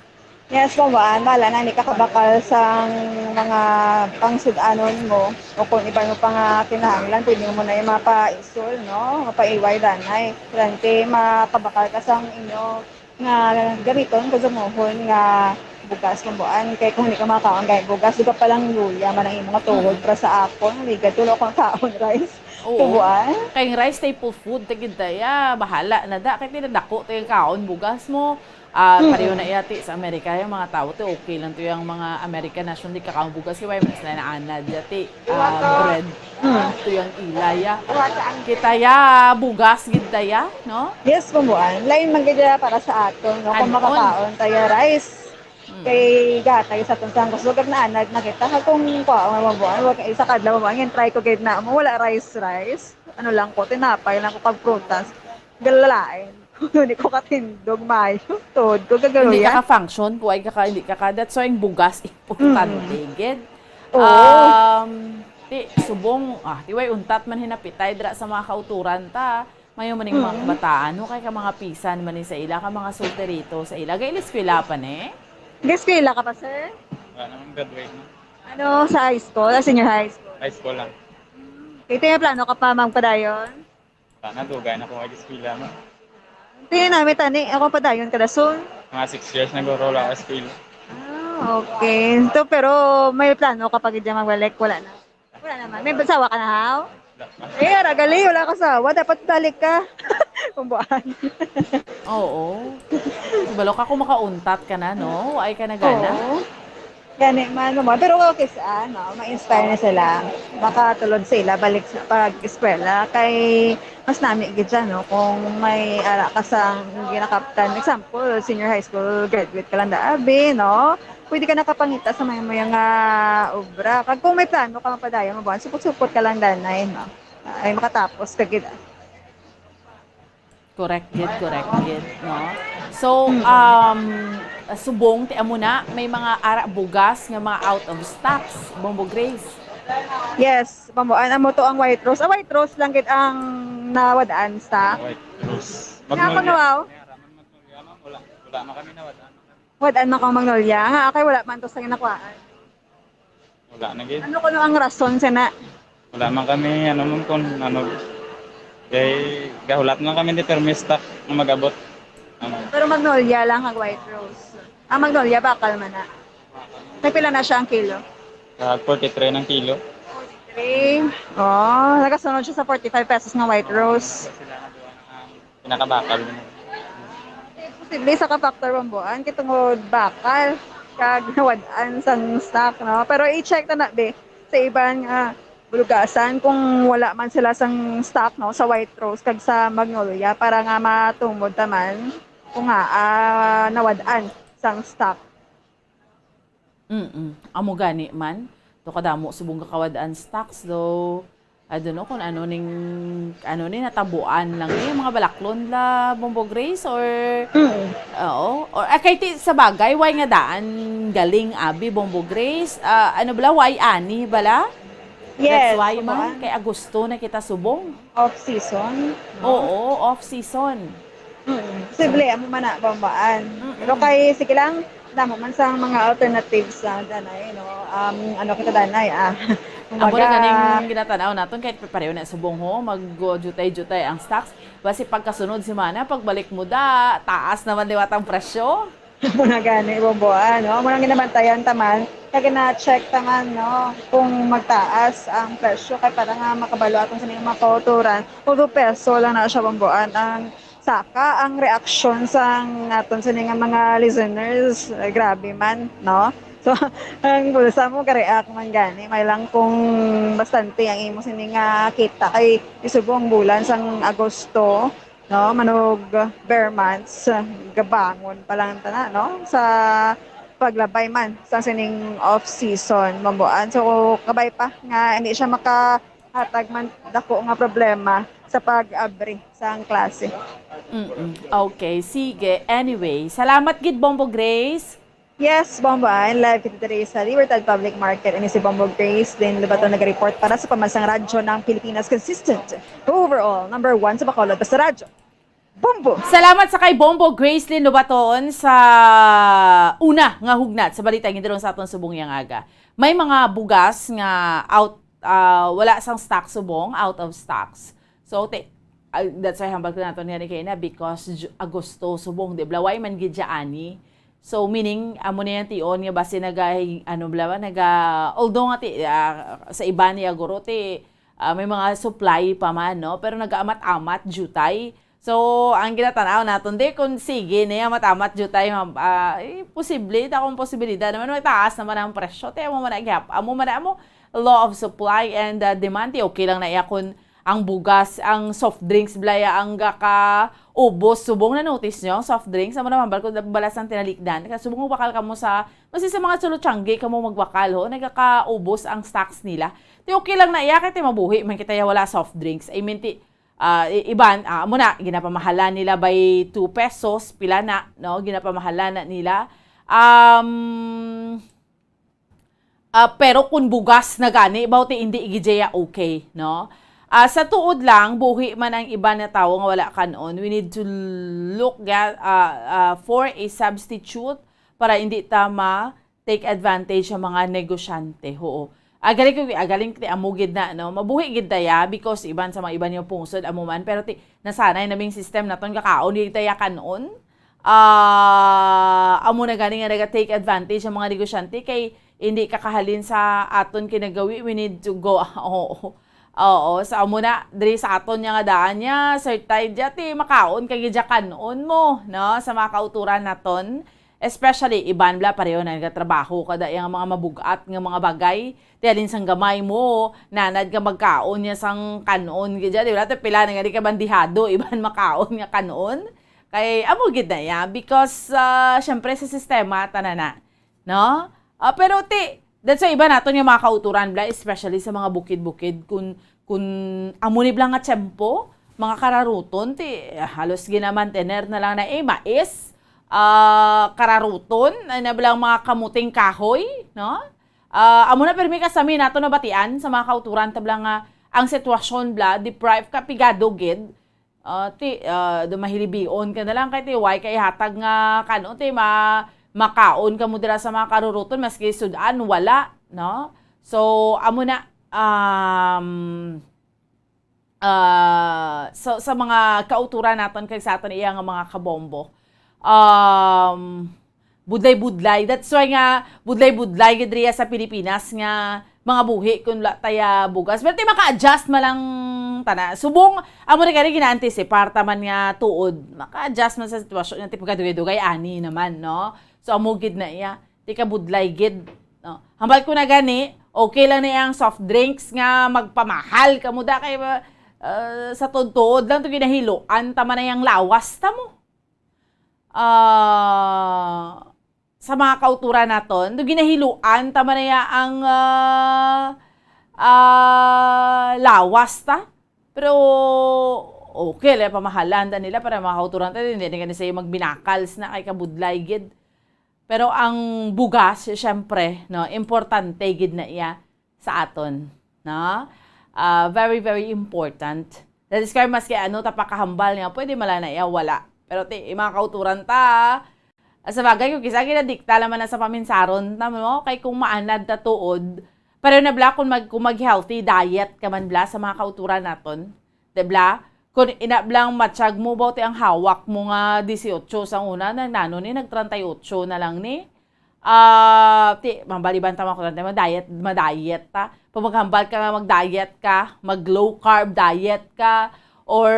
Yes, Bombo, ah, bala na, hindi ka kabakal sang mga pangsud-anon mo, o kung iba mo pa nga kinahanglan, pwede mo na yung mapaisol, no? Mapaiway danay. Durante, makabakal ka sang inyo nga gamiton, kung sa muhon nga bugas, Bomboan. Kay kung hindi ka makakaon kay bugas, di ka palang luya man ang imong tuhod. Mm. Para sa akon, ligad tulo akong kaon rice. Oo. Bomboan. Kay ang rice, staple food, tagid daya, bahala na da. Kay tinadako, tayo kaon, bugas mo. Ah, Mm. pareho na iya, ti, sa Amerika, yung mga tao, ti, okay lang to yung mga American national, di kakaon bugas, kay wala man sila naanad, ya, ti, ah, bread. Mm. To yung ilay, ya. Kita, ya, bugas, gid, ya, no? Yes, Bomboan. Lain man gid ya para sa aton, no? Kung Kanon. makakaon tayo rice, Mm. kay gatay sa aton sang kusog, kag naanad na kita. Kag kung kuha, Bomboan, wag, isa kadlaw, Bomboan, yung try ko, gid na mo, wala rice, rice. Ano lang ko, tinapay lang ko, kag prutas. Galalain. Hindi ko katindog, mayo. Tuhod ko, Hindi gagaluya. ka ka-function, kuway ka ka, hindi ka ka, that's why ang bugas, importante, Mm. gid. Oo. Um, ti, subong, ah, ti, way untat man hinapitay dira sa mga kauturan ta. Mayo man yung mga Mm. kabataan, no? Kay ka mga pisan man ni sa ila, ka mga solterito sa ila. Gay, eskwela pa ni? Eskwela ka pa, sir? Wala naman, graduate na. Ano, sa high school? Ah, senior high school? High school lang. Ito yung plano ka pa magpadayon? Sana dugay na ko mag-eskwela mo. Tingnan namin, tani. Ako padayon ka na soon? Mga six years na guro wala ka eskwela. Ah, okay. So, pero may plano ka pa gid magbalik? Wala na? Wala naman. May asawa ka na, haw? Eh, ragali, wala ka asawa. Dapat balik ka. Kumbuan. Oo. Balo ka kung makauntat ka na, no? Ay ka na gana. Oo. Gani man, mama. Pero okay sa, ano, ma-inspire na sila. Makatulod sila balik sa pag-eskwela. Kay mas nami gid siya, no? Kung may ara ka sa ginakaptan. Example, senior high school graduate ka lang da, abi, no? Pwede ka nakapangita sa may, may nga obra. Kag kung may plano ka mapadayon, mabuhan, supot-supot ka lang, danay, no? Ay, makatapos ka gid. Correct gid, correct gid, no? So, um, subong, ti amo na, may mga ara bugas nga mga out of stocks, Bombo Grace. Yes, Bombo. An amo to ang White Rose. Ah, White Rose lang gid ang nawad-an sa. White Rose. Nga ako Magnolia. Nawaw. Wala, wala man kami nawad-an. Wad-an man kang Magnolia. Nga, kay wala man to sa ginakuhaan. Wala na gid. Ano kuno ang rason sa na? Wala man kami, ano man kun, ano, kay gahulat man kami ni permi stock nga mag-abot. Ano. Pero Magnolia lang kag White Rose. Ang Magnolia, bakal man na. Nagpila na siya ang kilo? Kag forty-three ng kilo. Forty-three. Oh, nagasunod siya sa forty-five pesos nga White Rose. Sila nga duha ang pinakabakal. Posible sa ka-factor, Bomboan, kay tungod bakal kag nawad-an sang stock, no? Pero i-check na na, be, sa iban nga bulugasan kung wala man sila sang stock, no, sa White Rose kag sa Magnolia para nga matumod ta man kung nga, ah, nawad-an sang stock. Mm. Amo gani man. To kadamo subong kakawad-an stocks, though. I don't know kung ano ning, ano ni natabuan lang ni mga balaklon la, Bombo Grace, or, Mm. Oo. Or, ah, kay ti, sa bagay, why nga daan galing abi, Bombo Grace? Ah, ano bala, why ani bala? Yes, That's why man, kay Agosto na kita subong. Off season, no? Oo, off season. Mm, posible, amo man na, Bomboan. Mm-mm. Pero kay, sige lang, damo man sa mga alternatives sa danay, no? Um, ano kita danay, ah. Amo na ganing ginatanaw naton kay pareho na subong ho, mag-jutay-jutay ang stocks. Basi pagkasunod semana, pagbalik mo da, taas naman liwat ang presyo. Amo na gani, Bomboan, no? Amo nang ginabantayan taman, kag gina-check taman, no, kung magtaas ang presyo kay para nga makabalo aton sa mga kautoran, tulo peso lang na siya, Bomboan, ang saka ang reaksyon sang aton sini nga mga listeners, eh, grabe man, no? So, ang bulsa mo ka-react man gani, may lang kung bastante ang imo sini nga kita kay isugo ang bulan sang Agosto, no? Manog bare months, gabangon pa lang tana, no? Sa paglabay man sa sining off season, Bomboan. So, kabay pa nga hindi siya makahatag man dako nga problema sa pag-abri sang klase. Mm-mm. Okay, sige. Anyway, salamat gid, Bombo Grace. Yes, Bombo, ah, live kita diri sa Libertad Public Market. Ini si Bombo Grace Lynn Lobato nag-report para sa Pambansang Radyo ng Pilipinas, consistent, overall, number one sa Bacolod, basta radyo. Bombo! Salamat sa kay Bombo Grace Lynn Lobaton sa una nga hugnat sa balita nga gidulong sa aton subong yang aga. May mga bugas nga out, ah, wala sang stock subong, out of stocks. So, ti-, ah, that's why hambal ko naton nga ni kay na because Ju-, Agosto subong, di ba? Why man gid siya ani? So, meaning, amo na yung tion nga basi naga, ano bala ba, naga, although nga ti, ah, sa iba niya guro, ti, ah, may mga supply pa man, no? Pero nagaamat-amat, jutay. So, ang ginatanaw naton di, kung sige niya matamat jutay, ma-, ah, eh, posible, ta kung posibilidad naman, may taas naman ang presyo. Ti, amo man na gyap, amo man na, amo, law of supply and, ah, demand, ti, okay lang na iya kung ang bugas, ang soft drinks, blaya, ang gaka ubos, subong na notice nyo, soft drinks, amo naman, bal-, kung balas ang tinalikdan, kaya subong mo bakal kamo sa, basi sa mga cholochanggi kamo magbakal, ho, nagkakaubos ang stocks nila. Ti, okay lang na iya, kaya ti mabuhi man kita ya wala soft drinks. I mean, ti, ah, i-, iban, ah, amo na, ginapamahalan nila by two pesos, pila na, no? Ginapamahalan na nila. Um, ah, pero kung bugas na gani, bawti hindi gid iya okay, no? Ah, sa tuod lang, buhi man ang iban na tawo nga wala kanon, we need to look ga-, ah, ah, for a substitute para hindi ta ma-, take advantage ang mga negosyante. Oo. Agaling ko, agaling ti amo gid na, no? Mabuhi gid daya because iban sa mga iban yung pungsod, amo man. Pero ti, nasanay na bing system naton kakaon gid daya kanon. Ah, amo na gani nga naga-take advantage ang mga negosyante kay hindi kakahalin sa aton kinagawi, we need to go. Oo. Oo, sa amo na, diri sa aton nga daan niya, Sir Tide, ti makaon ka gid dya kanon mo, no? Sa mga kauturan naton. Especially, iban bala pareho na nagatrabaho kada yang mga mabugat nga mga bagay. Ti halin sang gamay mo, nanad ka magkaon niya sang kanon gid dya, di ba? Ti pila na nga di ka bandihado, iban makaon nga kanon. Kay, amo gid na ya, because, ah, syempre sa sistema, tanan na. No? Ah, pero ti, that's why iba naton nga mga kauturan bala, especially sa mga bukid-bukid, kun, kun amo ni bala nga tiyempo, mga kararuton, ti, halos ginamantener na lang na, eh, mais, ah, kararuton, ay na bala mga kamuting kahoy, no? Ah, amo na pirmi kasami nato nabatian sa mga kauturan ta bala nga ang sitwasyon bala, deprived ka, pigado gid, ah, ti, ah, do mahilibion ka na lang kay ti, way ka ihatag nga kanon ti ma-, makaon ka mo dira sa mga karuruton, maski sud-an, wala, no? So, amo na, um, ah, so, sa mga kauturan naton kag sa aton iya nga mga kabombo, um, budlay-budlay. That's why nga, budlay-budlay gid riya sa Pilipinas nga mga buhi kun wala taya bugas. Pero ti maka-adjust man lang tana. Subong, amo rin kani gina-anticipar ta man nga tuod. Maka-adjust man sa sitwasyon nga ti pagkadugay-dugay, ani naman, no? So, amo gid na iya. Ti kabudlay gid, no? Hambal ko na gani, okay lang na ang soft drinks nga magpamahal ka mo da kay, uh, sa tuod-tuod lang to ginahiluan ta man na yang lawas ta mo. Ah, sa mga kauturan naton, do ginahiluan ta man niya ang, ah, ah, lawas ta. Pero okay lang pamahalan ta nila para mga kauturan ta, hindi na gani sila magbinakals na kay kabudlay gid. Pero ang bugas, syempre, no, importante gid na iya sa aton, no? Ah, very, very important. That is kaya maski ano ta pakahambal nga, pwede mala na iya wala. Pero ti, yung mga kauturan ta, ah, sa bagay ko, kisa ginadikta naman na sa paminsaron ta, no? Kay kung maanad ta tuod, pareho na bala kung mag-, kung mag-healthy diet ka man bala sa mga kauturan naton, di bala? Kung ina bala ang matsyag mo, ba, ti ang hawak mo nga dieciocho sa una, nag-, nano ni, nag treinta y ocho na lang ni. Ah, ti, mambaliban ta, mga kulang, ma-diet, ma-diet ta. Pag maghambal ka nga mag-diet ka, mag-low carb diet ka, or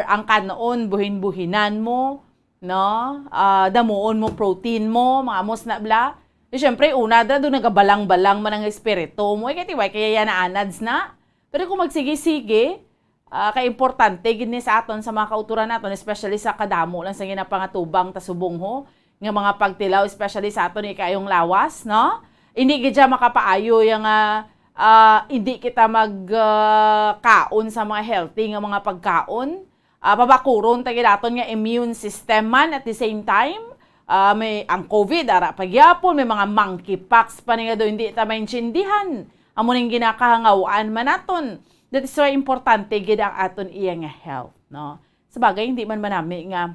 ang kanon, buhin-buhinan mo, no? Ah, damuon mo protein mo, mga amos na bala. Di, syempre, una, da, do nagabalang-balang man ang espiritu mo. Eh, kaya ti, way kaya yan naanads na. Pero kung magsige-sige, ah, kay importante gid ni sa aton, sa mga kauturan naton, especially sa kadamo lang sa ginapangatubang ta subong ho, nga mga pagtilaw, especially sa aton ikayong lawas, no? Hindi gid siya makapaayo yang, ah, ah, hindi kita mag, ah, kaon sa mga healthy nga mga pagkaon. Ah, pabakuron ta gid aton nga immune system man at the same time. Ah, may ang covid, ara pa gyapon, may mga monkeypox pa ni nga do hindi ta maintindihan. Amo ning ginakahangawan man naton. That is why importante gid ang aton iya nga health, no? Sa bagay, hindi man manami nga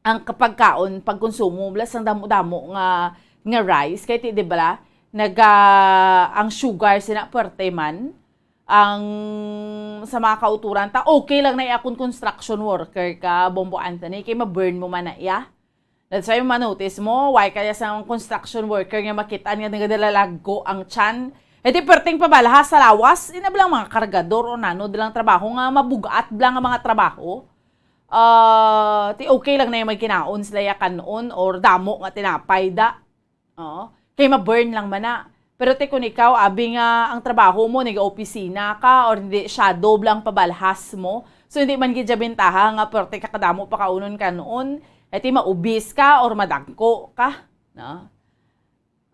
ang kapagkaon, pagkonsumo, bala sang damo-damo nga, nga rice, kay ti, di bala, naga, ang sugar sina puwerte man, ang sa mga kauturan ta, okay lang na iya kung construction worker ka, Bombo Anthony, kay ma-burn mo man na iya. That's why ma-notice mo, why kaya sa mga construction worker nga makit-an nga nagadala lagko ang tiyan? E di perting pabalahas sa lawas, ina bala ang mga kargador o nano, dalang trabaho nga mabugat bala nga mga trabaho. Ah, ti okay lang na yung may kinaon sila ya kanon or damo nga tinapay da. Oo. Kay ma-burn lang man na. Pero ti kung ikaw, abi nga ang trabaho mo, nag-opisina ka or hindi, shadow lang pabalhas mo. So, hindi man gid siya bintaha nga perti ka kadamo pa kaunon kanon, eh, ti maubis ka or madagko ka, no?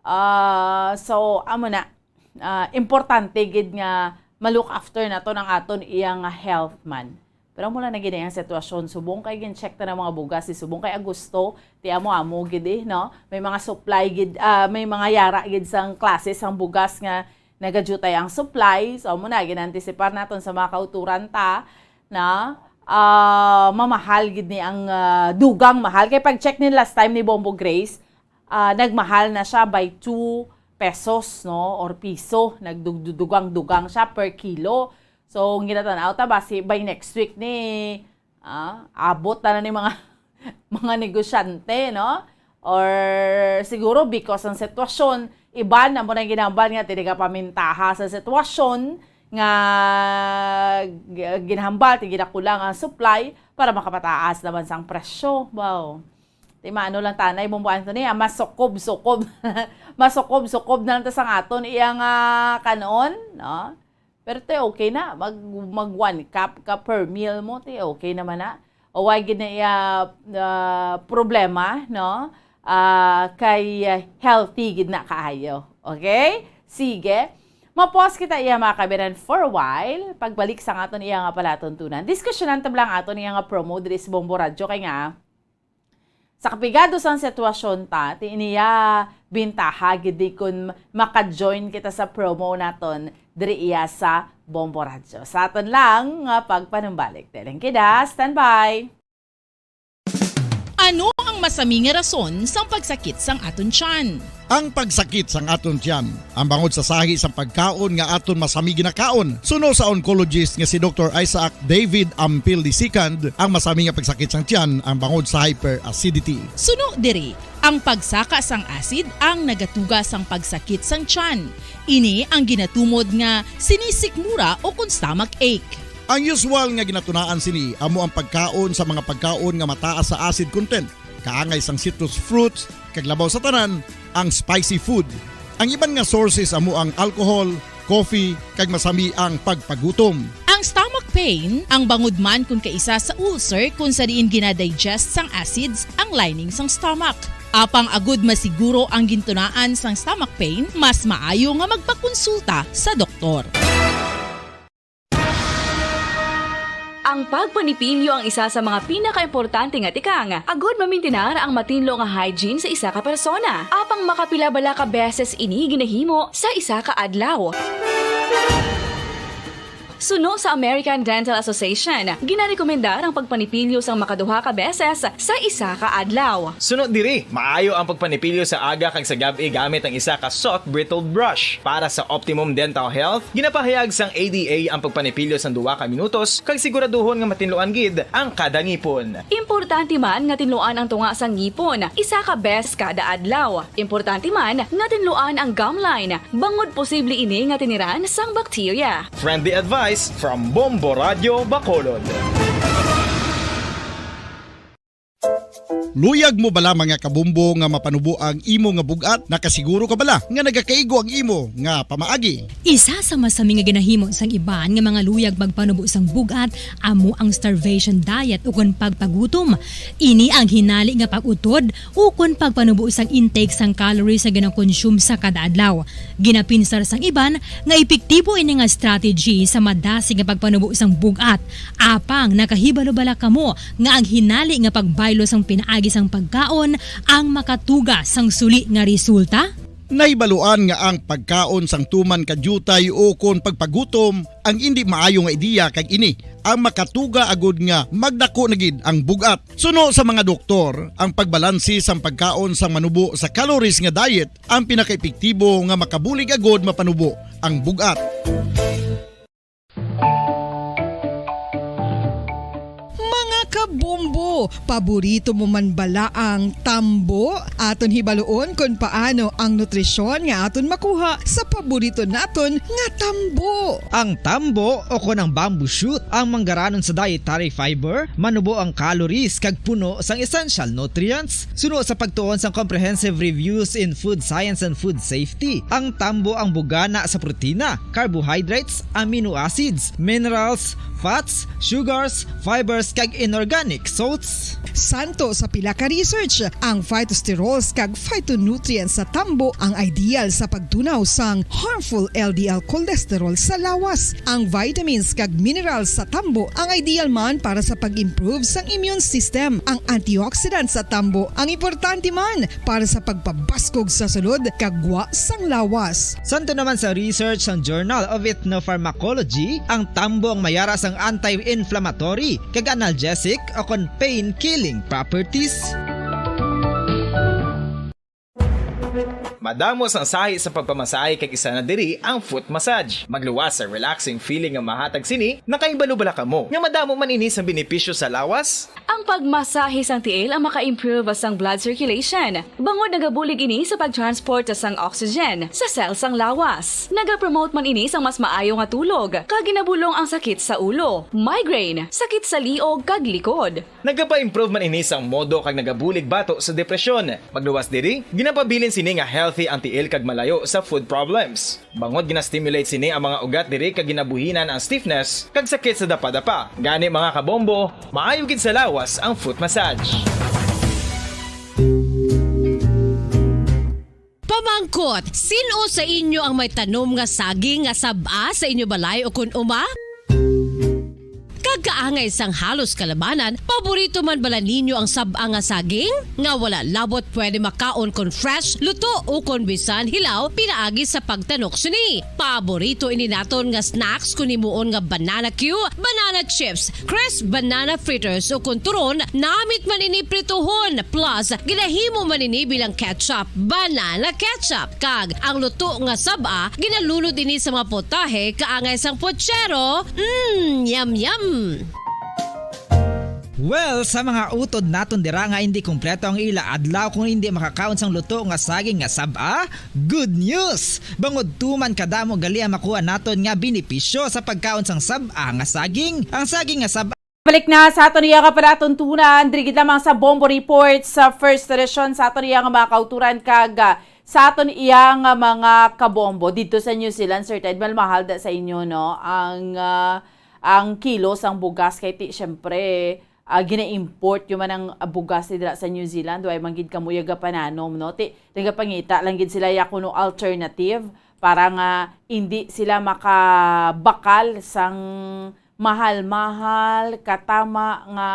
Ah, so, amo na. Ah, importante gid nga ma-look after naton ang aton iya nga health man. Pero amo lang na gid ang sitwasyon. Subong kay gin-check ta ng mga bugas, eh, subong kay Agosto, ti amo-amo gid, eh, no? May mga supply gid, ah, may mga yara gid sang klase sang bugas nga nagadutay ang supply. So, amo na, gin-anticipar naton sa mga kauturan ta na, ah, mamahal gid ni ang, ah, dugang mahal. Kay pag-check ni last time ni Bombo Grace, ah, nagmahal na siya by two pesos, no, or piso, nagdugdugang-dugang siya per kilo. So, ang ginatanaw ta, basi by next week ni, ah, abot na, na ni mga, mga negosyante, no? Or siguro because ang sitwasyon, iban na mo nang ginambal nga, tini ka pamintaha sa sitwasyon nga g-, ginahambal, ti ginakulang ang supply para makapataas naman sang presyo. Wow. Ti maano lang tanay, Bombo Anthony, ah, masukob-sukob. Masukob-sukob na lang ta sang aton iyang, ah, kanon, no? Pero ti okay na, mag, mag one cup ka per meal mo, ti okay naman na. O, wala gid na iya, ah, problema, no? Ah, kay, ah, healthy gid na kaayo. Okay? Sige. Mapos kita iya, mga kabiran, for a while. Pagbalik sa aton iya nga palatuntunan, diskusyonan ta lang aton iya nga promo diri sa Bombo Radyo, kay nga, sa kapigado sang sitwasyon ta, ti niya bintaha gid di kun maka-join kita sa promo naton diri iya sa Bombo Radyo. Sa aton lang nga pagpanumbalik. Daling kida, standby. Ano ang masami nga rason sang pagsakit sang aton tiyan? Ang pagsakit sang aton tiyan, ang bangod sa sahi sang pagkaon nga aton masami ginakaon. Suno sa oncologist nga si Doktor Isaac David Ampil the second, ang masami nga pagsakit sang tiyan ang bangod sa hyperacidity. Suno diri, ang pagsaka sang acid ang nagatuga sang pagsakit sang tiyan. Ini ang ginatumod nga sinisikmura o kon stomach ache. Ang usual nga ginatunaan sini amo ang pagkaon sa mga pagkaon nga mataas sa acid content, kaangay sang citrus fruits, kag labaw sa tanan, ang spicy food. Ang iban nga sources amo ang alcohol, coffee, kag masami ang pagpagutom. Ang stomach pain, ang bangod man kon kaisa sa ulcer kon sa diin ginadigest sang acids ang lining sang stomach. Apang agud masiguro ang gintunaan sang stomach pain, mas maayo nga magpakonsulta sa doktor. Ang pagpanipilyo ang isa sa mga pinakaimportante nga tikang agud mamintinar ang matinlo nga hygiene sa isa ka persona. Apang makapila bala ka beses ini ginahimo sa isa ka adlaw? Suno sa American Dental Association, ginarekomendar ang pagpanipilyo sang makaduha ka beses sa isa ka adlaw. Suno diri, maayo ang pagpanipilyo sa aga kag sa gab-i gamit ang isa ka soft bristled brush. Para sa optimum dental health, ginapahayag sang A D A ang pagpanipilyo sang duha ka minutos kag siguraduhon nga matinluan gid ang kada ngipon. Importante man nga tinluan ang tunga sang ngipon isa ka beses kada adlaw. Importante man nga tinluan ang gum line, bangod posible ini nga tiniran sang bakterya. Friendly advice from Bombo Radyo Bacolod. Luyag mo bala, mga kabombo, nga mapanubo ang imo nga bug-at? Nakasiguro ka bala nga nagakaigo ang imo nga pamaagi? Isa sa masami nga ginahimo sang iban nga mga luyag magpanubo sang bug-at amo ang starvation diet ukon pagpagutom. Ini ang hinali nga pag-utod ukon pagpanubo sang intake sang calories nga ginakonsume sa kada adlaw. Ginapinsar sang iban nga epektibo ini nga strategy sa madasig nga pagpanubo sang bug-at. Apang nakahibalo bala kamo nga ang hinali nga pagbaylo sang pinaagi sang pagkaon ang makatuga sang suli nga resulta? Nahibaluan nga ang pagkaon sang tuman ka diutay ukon pagpagutom ang indi maayo nga ideya, kag ini ang makatuga agud nga magdako na gid ang bug-at. Suno sa mga doktor, ang pagbalanse sang pagkaon sang manubo sa calories nga diet ang pinakaepektibo nga makabulig agud mapanubo ang bug-at. Mga kabombo, paborito mo man bala ang tambo? Aton hibaluon kon paano ang nutrisyon nga aton makuha sa paborito naton nga tambo. Ang tambo, o kon ang bamboo shoot, ang manggaranon sa dietary fiber, manubo ang calories kag puno sang essential nutrients. Suno sa pagtuon sang Comprehensive Reviews in Food Science and Food Safety, ang tambo ang bugana sa protina, carbohydrates, amino acids, minerals, fats, sugars, fibers, kag inorganic salts. Santo sa pila ka research, ang phytosterols kag phytonutrients sa tambo ang ideal sa pagtunaw sang harmful L D L cholesterol sa lawas. Ang vitamins kag minerals sa tambo ang ideal man para sa pag-improve sang immune system. Ang antioxidants sa tambo ang importante man para sa pagpabaskog sa sulod kag gwa sang lawas. Santo naman sa research sang Journal of Ethnopharmacology, ang tambo ang mayara sang anti-inflammatory kag analgesic o kon pain-killing properties. Madamo sang sahi sa pagpamasahe kag isa na diri ang foot massage. Magluwas sa relaxing feeling nga mahatag sini, nakahibalo bala kamo nga madamo man ini sang benepisyo sa lawas? Ang pagmasahe sang tiil ang maka-improve sang blood circulation, bangod nagabulig ini sa pag-transport sang oxygen sa cell sang lawas. Nagapromote man ini sang mas maayo nga tulog, kag ginabulong ang sakit sa ulo, migraine, sakit sa liog kag likod. Nagapa-improve man ini sang modo kag nagabulig bato sa depresyon. Magluwas diri, ginapabilin sini nga healthy ang tiil kag malayo sa foot problems. Bangod gina-stimulate sini ang mga ugat diri kag ginabuhinan ang stiffness kag sakit sa dapadapa. Gani, mga kabombo, maayo gid sa lawas ang foot massage. Pamangkot, sin-o sa inyo ang may tanom nga saging nga sab-a sa inyo balay ukon uma? Kag kaangay sang halos kalabanan, paborito man bala ninyo ang sab-a nga saging? Nga wala labot pwede makaon kon fresh, luto, ukon bisan hilaw pinaagi sa pagtanok sini. Paborito ini naton nga snacks kon himuon nga banana cue, banana chips, crisp banana fritters, ukon turon, namit man ini prituhon, plus ginahimo man ini bilang ketchup, banana ketchup. Kag ang luto nga sab-a, ginalunod ini sa mga potahe kaangay sang pochero. Mm, yum, yum! Well, sa mga utod naton dira nga hindi kompleto ang ila adlaw kung hindi makakaon sang luto nga saging nga sab-a, good news! Bangod tuman kadamo gali ang makuha naton nga benepisyo sa pagkaon sang sab-a nga saging. Ang saging nga sab-a Balik na sa aton iya nga palatuntunan, diri gid lamang sa Bombo Report sa First Edition sa aton iya nga mga kauturan kag, ah, sa aton iya nga mga kabombo didto sa New Zealand. Sir Ted, malmahal da sa inyo, no? Ang, ah, ang kilo sang bugas kay ti, syempre, ah, gina-import yung man ang, ah, bugas ni dira sa New Zealand. Way man gid kamo yaga pananom, no? Ti, nagapangita lang gid sila ya kuno alternative para nga hindi sila makabakal sang mahal-mahal, katama nga,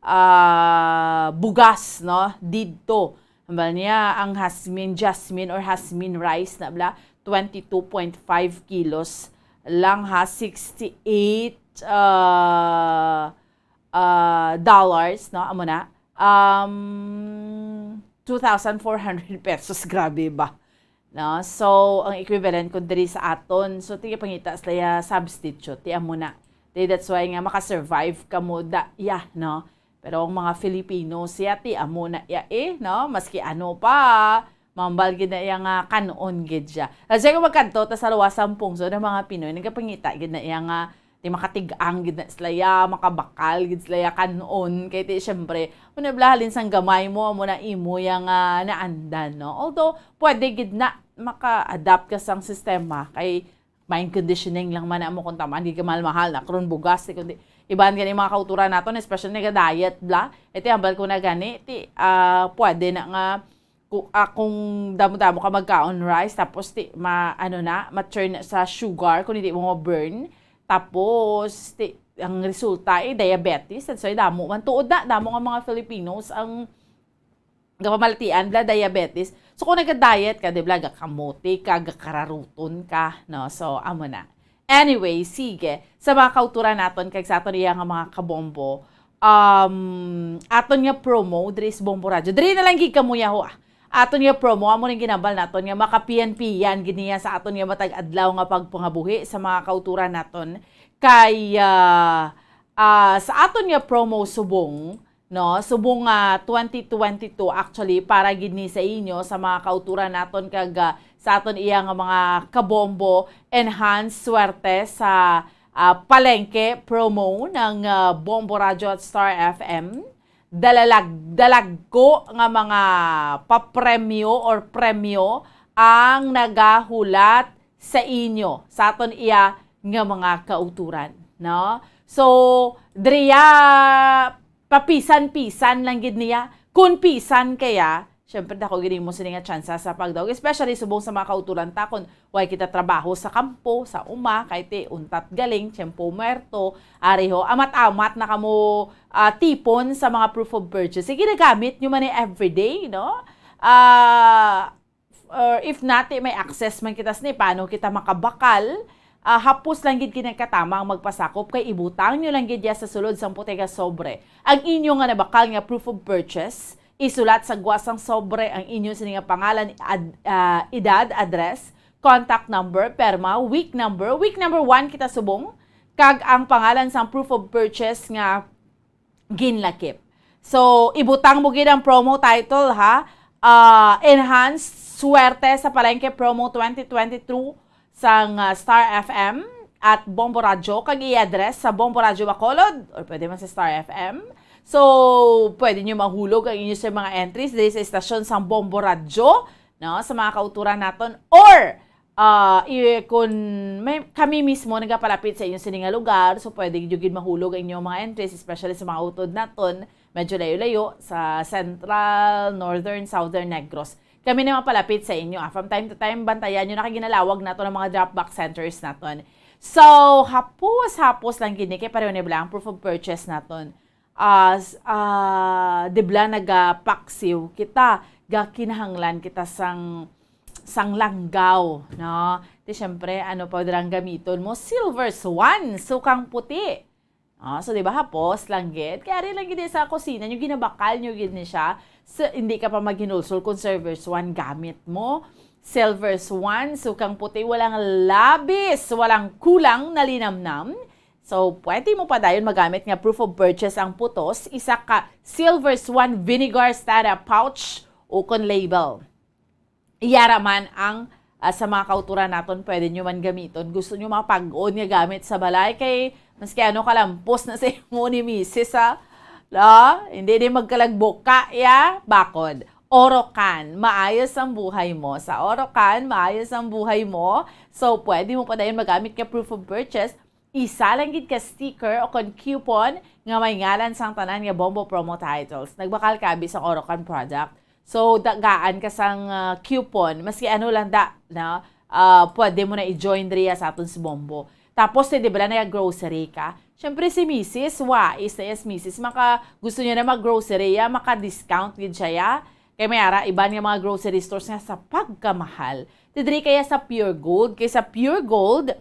ah, bugas, no, didto. Hambal niya, ang hasmin, jasmine or hasmin rice na bala, twenty-two point five kilos lang ha, sixty-eight, ah, ah, dollars, no, amo na. Um, two thousand four hundred pesos, grabe ba? No? So, ang equivalent kun diri sa aton, so, tigapangita sila ya substitute, ti amo na. Ti, that's why nga makasurvive kamo da, ya, no? Pero ang mga Filipino, siya, ti amo na ya, eh, no? Maski ano pa, mambal gid na iya nga kan-on gid siya. Kasi kung magkanto ta sa luwas sang pungsod, ang mga Pinoy, nagapangita gid na iya nga, ti makatig-ang gid na sila ya, makabakal gid sila ya kan-on. Kay ti, syempre, una bala halin sang gamay mo, amo na imo ya nga naandan, no? Although, pwede gid na maka-adapt ka sang sistema, kay mind conditioning lang man amo kung tamaan gid ka mahal-mahal na karon bugas, eh, kundi iban gani mga kauturan naton, especially naga-diet bala. Eh, ti hambal ko na gani, ti, ah, pwede na nga ku-, ah, kung damo-damo ka magkaon rice, tapos ti, ma-, ano na, ma-turn na sa sugar, kung hindi mo ma-burn. Tapos, ti, ang resulta, eh, diabetes. That's why damo man, tuod na, damo nga mga Filipinos ang kapamalatian bala diabetes. So, kung naga-diet ka, di bala, gakamote ka, gakararuton ka, no? So, amo na. Anyway, sige. Sa mga kauturan naton, kag sa aton iya nga mga kabombo, um, aton nga promo, diri sa Bombo Radyo. Diri na lang gid kamo, yaho, ah. Aton nga promo, amo ning ginambal naton nga makapiyan-piyan gid niya sa aton nga matag adlaw nga pagpangabuhi sa mga kauturan naton. Kay, ah, ah, sa aton nga promo subong, no, subong nga twenty twenty-two, actually, para gid ni sa inyo, sa mga kauturan naton kag, ah, sa aton iya nga mga kabombo, enhance swerte sa, ah, palengke promo ng, ah, Bombo Radyo at Star F M. Dalalag-, dalagko nga mga papremyo or premyo ang nagahulat sa inyo, sa aton iya nga mga kauturan, no? So, diriya, papisan-pisan lang gid niya. Kun pisan kaya, syempre, dako gid mo sini nga tsansa sa pagdaog, especially subong sa mga kauturan ta, kun way kita trabaho sa kampo, sa uma, kay ti untat galing, tiyempo muerto, ari ho, amat-amat na kamo, ah, tipon sa mga proof of purchase. Sige, nagamit nyo man ni everyday, no? Ah, or if nati may access man kita sini, paano kita makabakal? Ah, hapos lang gid kinagkatama ang magpasakop, kay ibutang nyo lang gid ya sa sulod sang putay nga sobre ang inyo nga nabakal nga proof of purchase, Isulat sa gwa sang sobre ang inyo sini nga pangalan, ad-, ah, edad, address, contact number, perma, week number. Week number one kita subong, kag ang pangalan sang proof of purchase nga ginlakip. So, ibutang mo gid ang promo title, ha? Ah, Enhanced Swerte sa Palengke Promo twenty twenty-two sang, ah, Star F M at Bombo Radyo, kag i-address sa Bombo Radyo Bacolod, or pwede man sa Star F M. So, pwede nyo mahulog ang inyo sa mga entries diri sa estasyon sang Bombo Radyo, no, sa mga kauturan naton, or, ah, i-, kun may, kami mismo nagapalapit sa inyo sini nga lugar, so pwede nyo gid mahulog ang inyong mga entries, especially sa mga utod naton, medyo layo-layo, sa Central, Northern, Southern Negros. Kami na mapalapit sa inyo, ah. From time to time, bantayan nyo na kay ginalawag naton ang mga drop box centers naton. So, hapos-hapos lang gid ni kay pareho ni bala ang proof of purchase naton. Ah, s-, ah, di bala nagapaksiw kita, gakinahanglan kita sang, sang langgaw, no? Di syempre, ano pa dirang gamiton mo? Silver Swan, sukang puti. Ah, so, di ba, hapos lang gid? Kaya rin lang gid sa kusina nyo, ginabakal nyo gid ni siya. So, hindi ka pa maghinulsol kung Silver Swan gamit mo. Silver Swan, sukang puti, walang labis, walang kulang na linamnam. So, pwede mo pa dayon magamit nga proof of purchase ang putos, isa ka Silver Swan vinegar stand-up pouch o kon label. Yara man ang, ah, sa mga kauturan naton, pwede nyo man gamiton. Gusto nyo mapag-on nga gamit sa balay, kay maski ano kalampos na sa imo ni misis, ha? La, hindi din magkalagbuka, ya? Bakod. Orocan, maayos ang buhay mo. Sa Orocan, maayos ang buhay mo. So, pwede mo pa dayon magamit nga proof of purchase. Isa lang gid ka sticker o kon coupon nga may ngalan sang tanan nga Bombo Promo Titles. Nagbakal ka abi sa Orocan product. So, tagaan ka sang, ah, coupon. Maski ano lang da, no? Ah, pwede mo na i-join diriya sa aton si Bombo. Tapos, di ba, nag-grocery ka? Siyempre, si misis, wais na, yes, misis, maka, gusto niya na mag-grocery, ya, maka-discount gid siya, ya. Kay may ara, iban nga mga grocery stores nga sa pagkamahal. Didiri kaya sa Pure Gold, kay sa Pure Gold,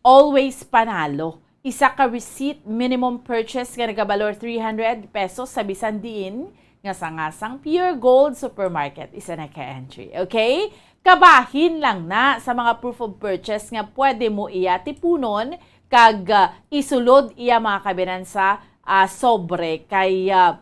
always panalo. Isa ka receipt minimum purchase nga nagabalor three hundred pesos sa bisan diin nga sanga sang Pure Gold Supermarket. Isa na ka entry, okay? Kabahin lang na sa mga proof of purchase nga pwede mo iya tipunon kag, ah, isulod iya mga kabinansa, ah, sobre kay, ah,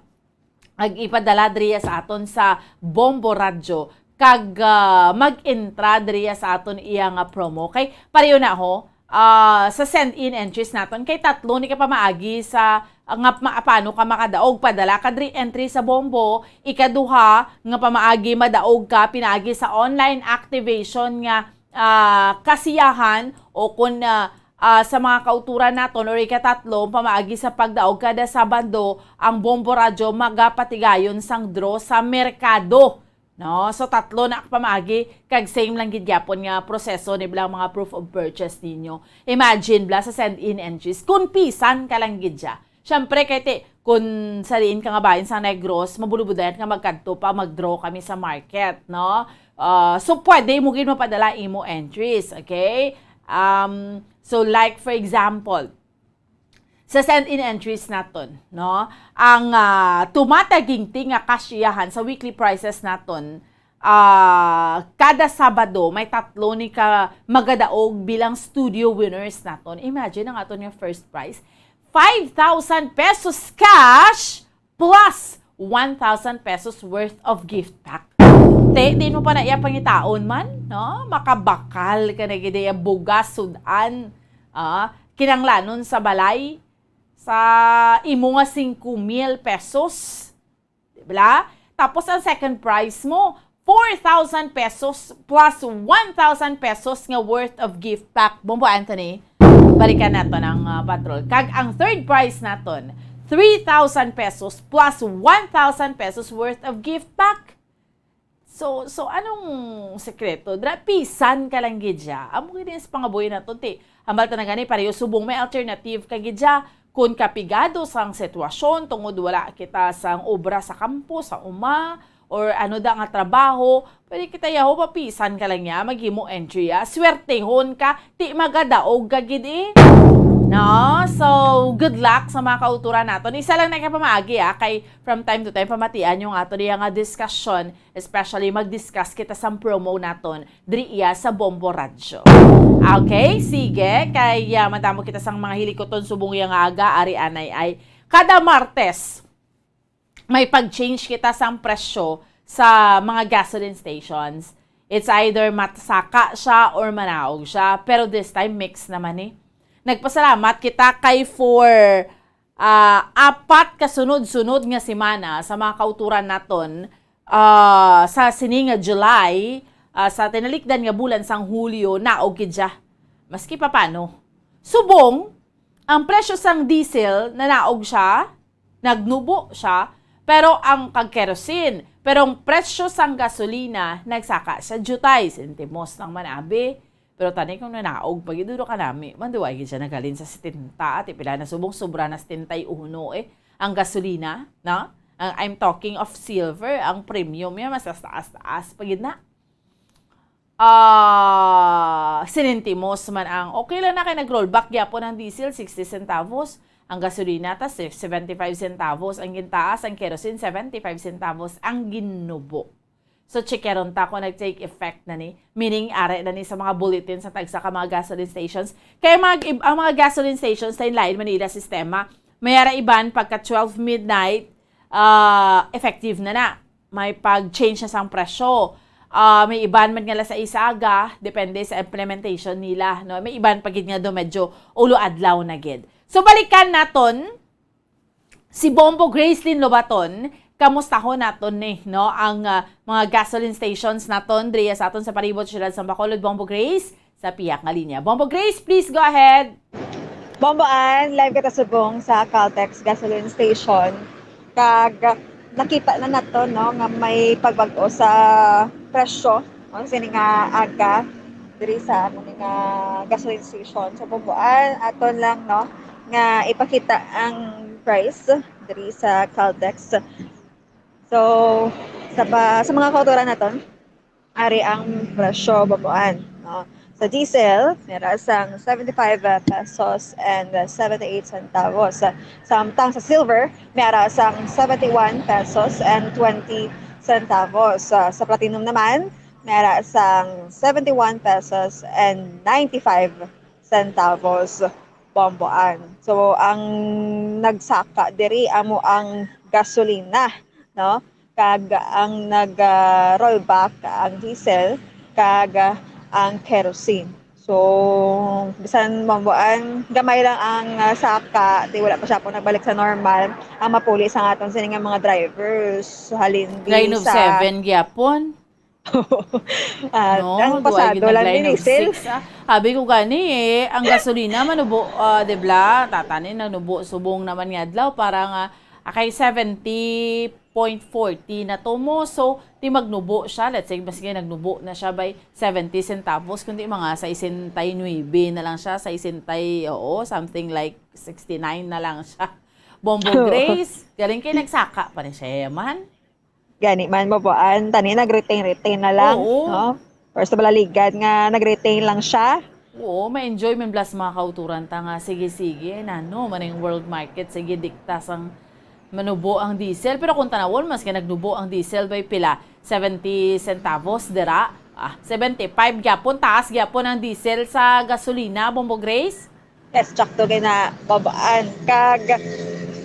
ag ipadala diriya sa aton sa Bombo Radyo kag, ah, mag-entra diriya sa aton iya nga promo. Kay pareho na ho, ah, sa send-in entries naton, kay tatlo ni ka pamaagi sa, nga ma-, paano ka makadaog. Padala ka diri entry sa Bombo, ikaduha nga pamaagi madaog ka pinaagi sa online activation nga, ah, kasiyahan o kun, ah, ah, sa mga kauturan naton or ikatatlo, pamaagi sa pagdaog kada Sabado, ang Bombo Radyo magapatigayon sang draw sa merkado. No? So, tatlo na pamaagi, kag same lang gid gyapon nga proseso ni bala ang mga proof of purchase ninyo. Imagine, bala, sa send-in entries, kun pisan ka lang gid siya. Siyempre, kay ti, kun sa diin ka nga bahin sa Negros, mabulubudayan ka magkadto pa, mag-draw kami sa market, no? Ah, so, pwede mo gid mapadala imo entries, okay? Um, so, like, for example, sa send-in entries naton, no? Ang, ah, tumataginting nga kasyahan sa weekly prizes naton, ah, kada Sabado, may tatlo ni ka magadaog bilang studio winners naton. Imagine ang aton nga first prize, five thousand pesos cash plus one thousand pesos worth of gift pack. Te, di mo pa na iya pangitaon man, no? Makabakal ka na gid iya bugas, sud-an, ah, kinanglanon sa balay, sa imo nga singko mil pesos. Di ba? Tapos ang second prize mo, four thousand pesos plus one thousand pesos nga worth of gift pack. Bombo Anthony, balikan naton ang, ah, patrol. Kag ang third prize naton, three thousand pesos plus one thousand pesos worth of gift pack. So, so anong sekreto? Dra, pisan ka lang gid siya. Amo gid sa pangabuhi naton, ti. Hambal ta na gani, pareho subong may alternative ka gid siya. Kun kapigado sang sitwasyon tungod wala kita sang obra sa kampo, sa uma, or ano da nga trabaho, pwede kita yaho papisan ka lang niya, maghimo entry, ah. Swertehon ka, ti magadaog ka gid, eh. No? So, good luck sa mga kauturan naton. Isa lang na ka pamaagi, ah, kay from time to time, pamatian yung ato niya nga discussion, especially mag-discuss kita sa promo naton diri iya sa Bombo Radyo. Okay, sige. Kay, ah, madamo kita sang mga hilikoton subong iya nga aga, ari anay ay kada Martes, may pag-change kita sang presyo sa mga gasoline stations. It's either masaka siya or manaog siya. Pero this time, mix naman eh. Nagpasalamat kita kay for, ah, apat ka sunod-sunod nga semana sa mga kauturan naton, ah, sa sini nga July, ah, sa tinalikdan nga bulan sang Hulyo, naog gid siya. Maski papano. Subong, ang presyo sang diesel, nanaog siya, nagnubo siya, pero ang kag kerosene, pero ang presyo sang gasolina, nagsaka sa jutay, sentimos lang man abi. Pero tani kung nanaog, pag iduro ka nami, manduway gid siya naghalin sa setenta, ati pila na subong, sobra na setenta y uno eh. Ang gasolina, no? Ang, I'm talking of silver, ang premium niya, mas taas-taas pa gid na. Ah, seventy sentimos man ang, okay lang na kay nag-rollback gyapon ang diesel, sixty centavos. Ang gasolina ta, si-, seventy-five centavos. Ang gintaas, ang kerosene, seventy-five centavos. Ang ginubo. So, checkeron ta kung nag-take effect na ni. Meaning, are na ni sa mga bulletin sa tagsa ka mga gasoline stations. Kaya mga, ang mga gasoline stations sa lain Manila sistema, may ara iban pagka twelve midnight, ah, effective na na. May pag-change na sang presyo. Ah, may iban man nga alas sais aga, depende sa implementation nila, no? May iban pa gid nga do medyo ulo adlaw na gid. So, balikan naton si Bombo Gracelyn Lobaton. Kamustahon naton ni, no, ang, ah, mga gasoline stations naton diri sa aton sa palibot siyudad sa Bacolod. Bombo Grace, sa pihak nga linya. Bombo Grace, please go ahead. Bombo Ann, live kita subong sa Caltex gasoline station. Kag nakita na nato, no, nga may pagbag-o sa presyo, no, sini nga aga diri sa amo ni nga gasoline station. So, Bombo Ann, aton lang, no, nga ipakita ang price diri sa Caltex. So, sa pa, sa mga kauturan naton, ari ang presyo, Bombo Ann, no? Sa diesel, may ara sang seventy-five pesos and seventy-eight centavos. Samtang sa silver, may ara sang seventy-one pesos and twenty centavos. Sa, sa platinum naman, may ara sang seventy-one pesos and ninety-five centavos, Bombo Ann. So, ang nagsaka diri amo ang gasolina, no? Kag ang nag, ah, rollback ang diesel kag, ah, ang kerosene. So, bisan, Bombo Ann, gamay lang ang, ah, saka, ti wala pa siya po nagbalik sa normal. Ang mapuli sa aton sini nga mga drivers, halin di Line of sa seven gyapon. Ah, No, ang duay pasado gid lang nag-line ni of Sel. six, ah. Abi ko gani eh, ang gasolina manubo, ah, di bla, tatani nagnubo subong naman nga adlaw para nga, ah, kay seventy point forty na to mo. So, di magnubo siya. Let's say, maski nagnubo na siya by seventy centavos, kundi mga sesenta y nuebe na lang siya, sesenta, oo, something like sixty-nine na lang siya. Bombo Grace, galing kay nagsaka pa ni siya man. Gani man, Bombo Ann, tani nag-retain-retain na lang, Oo. no? First of all, ligad nga nag-retain lang siya. Oo, ma-enjoy man blas mga kauturan ta nga, sige, sige, nano, maning world market, sige, dikta sang manubo ang diesel. Pero kung tanawon, maski nagnubo ang diesel, by pila? Seventy centavos, dira? Ah, seventy-five gyapon, taas gyapon ang diesel sa gasolina, Bombo Grace? Yes, sakto kay na Bombo Ann. Kag,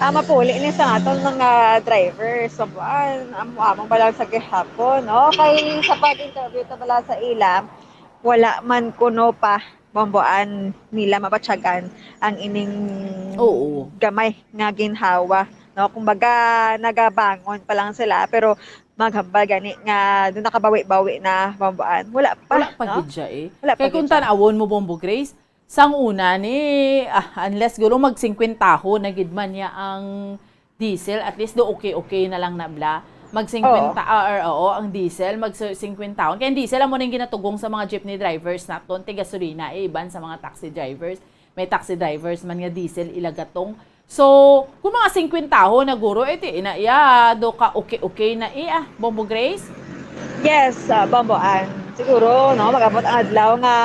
ah, mapuli ni sa aton mga drivers. So, Bombo Ann, amo-amo ba lang sa gihapon, no? Kay sa pag-interview ta bala sa ila, wala man kuno pa, Bombo Ann, nila mabatyagan ang ining Oo. gamay nga ginhawa, no? Kumbaga, nagabangon pa lang sila, pero maghambal gani nga doon nakabawi-bawi na, Bombo Ann. Wala pa, Wala pa no? gid siya eh. Wala pa Kay kung gid siya. tanawon mo, Bombo Grace, sang una ni, ah, unless guro mag singkwentahon na gid man niya ang diesel, at least do okay-okay na lang na bla. Mag singkwenta, Oo. ah, or, oo, ang diesel, mag singkwentahon. Kaya ang diesel, amo nang ginatugong sa mga jeepney drivers naton, ti gasolina, eh, iban sa mga taxi drivers. May taxi drivers man nga diesel, ilagatong. So, kung mga singkwentahon na guro, eh, ti, ina, iya, do ka okay-okay na, eh, ah, Bombo Grace? Yes, ah, Bombo Ann. Siguro, no, mag-abot ang adlaw nga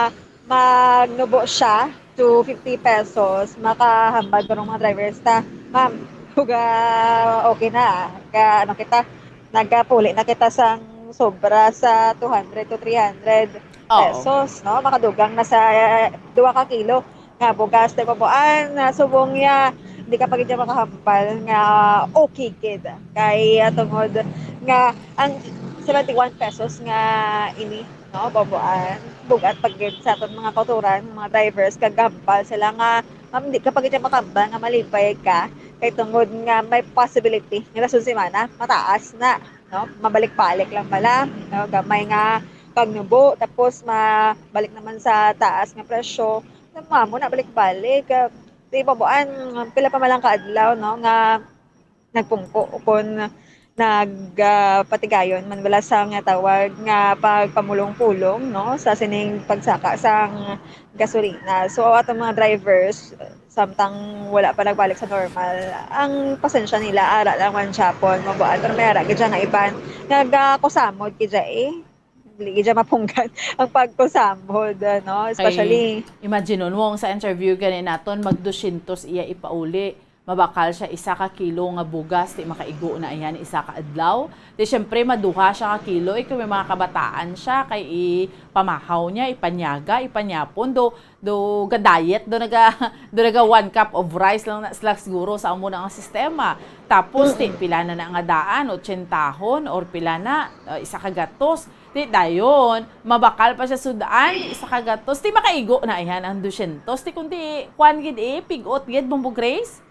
magnubo siya, two fifty pesos, makahambal ko ng mga drivers ta, "Ma'am, huga, okay na, ah. Ka, ano kita, nagapuli na kita sang sobra sa two hundred to three hundred Oo. pesos, no? Makadugang na sa, eh, duha ka kilo nga bugas." Di ba po? Ah, nasubong niya, hindi ka pa gid siya makahambal nga okay gid. Kay, ah, tungod nga ang seventy-one pesos nga ini, no, babuan, bug-at pa gid sa aton mga kauturan, mga drivers, kag gahambal sila nga, "Ma'am, di ka pa gid siya makahambal nga malipay ka, kay tungod nga may possibility nga sa sunod semana, mataas na, no? Mabalik-balik lang bala, no? Gamay nga pagnubo, tapos mabalik naman sa taas nga presyo." Mamo na, balik-balik. Ah, di ba, buan, pila pa man lang ka adlaw, no, nga nagpungko o kon nag, ah, patigayon man bala sang tawag nga pagpamulong-pulong, no, sa sining pagsaka sang gasolina. So, atong mga drivers, samtang wala pa nagbalik sa normal, ang pasensya nila, ara lang man siya pon, mabuan. Pero may ara gid siya nga iban, nagakusamod gid siya, eh. Dili gid siya mapunggan ang pagkusamod, no? Especially Ay, imagine mo, sa interview gani naton, mag dosyentos iya ipauli. Mabakal siya isa ka kilo nga bugas, di makaigo na iyan isa ka adlaw. Di, syempre, maduha siya ka kilo, eh, kung may mga kabataan siya, kay ipamahaw niya, ipanyaga, ipanyapon, do, do ga-diet, do naga, do naga one cup of rice lang na sila siguro sa amo na nga sistema. Tapos, ti, Mm-mm. pila na na nga daan, otsentahon, or pila na, uh, isa ka gatos. Ti, dayon, mabakal pa siya sud-an, isa ka gatos. Ti, makaigo na iyan ang dosyentos. Ti, kundi, kuan gid eh, pig-ot gid, Bombo Grace?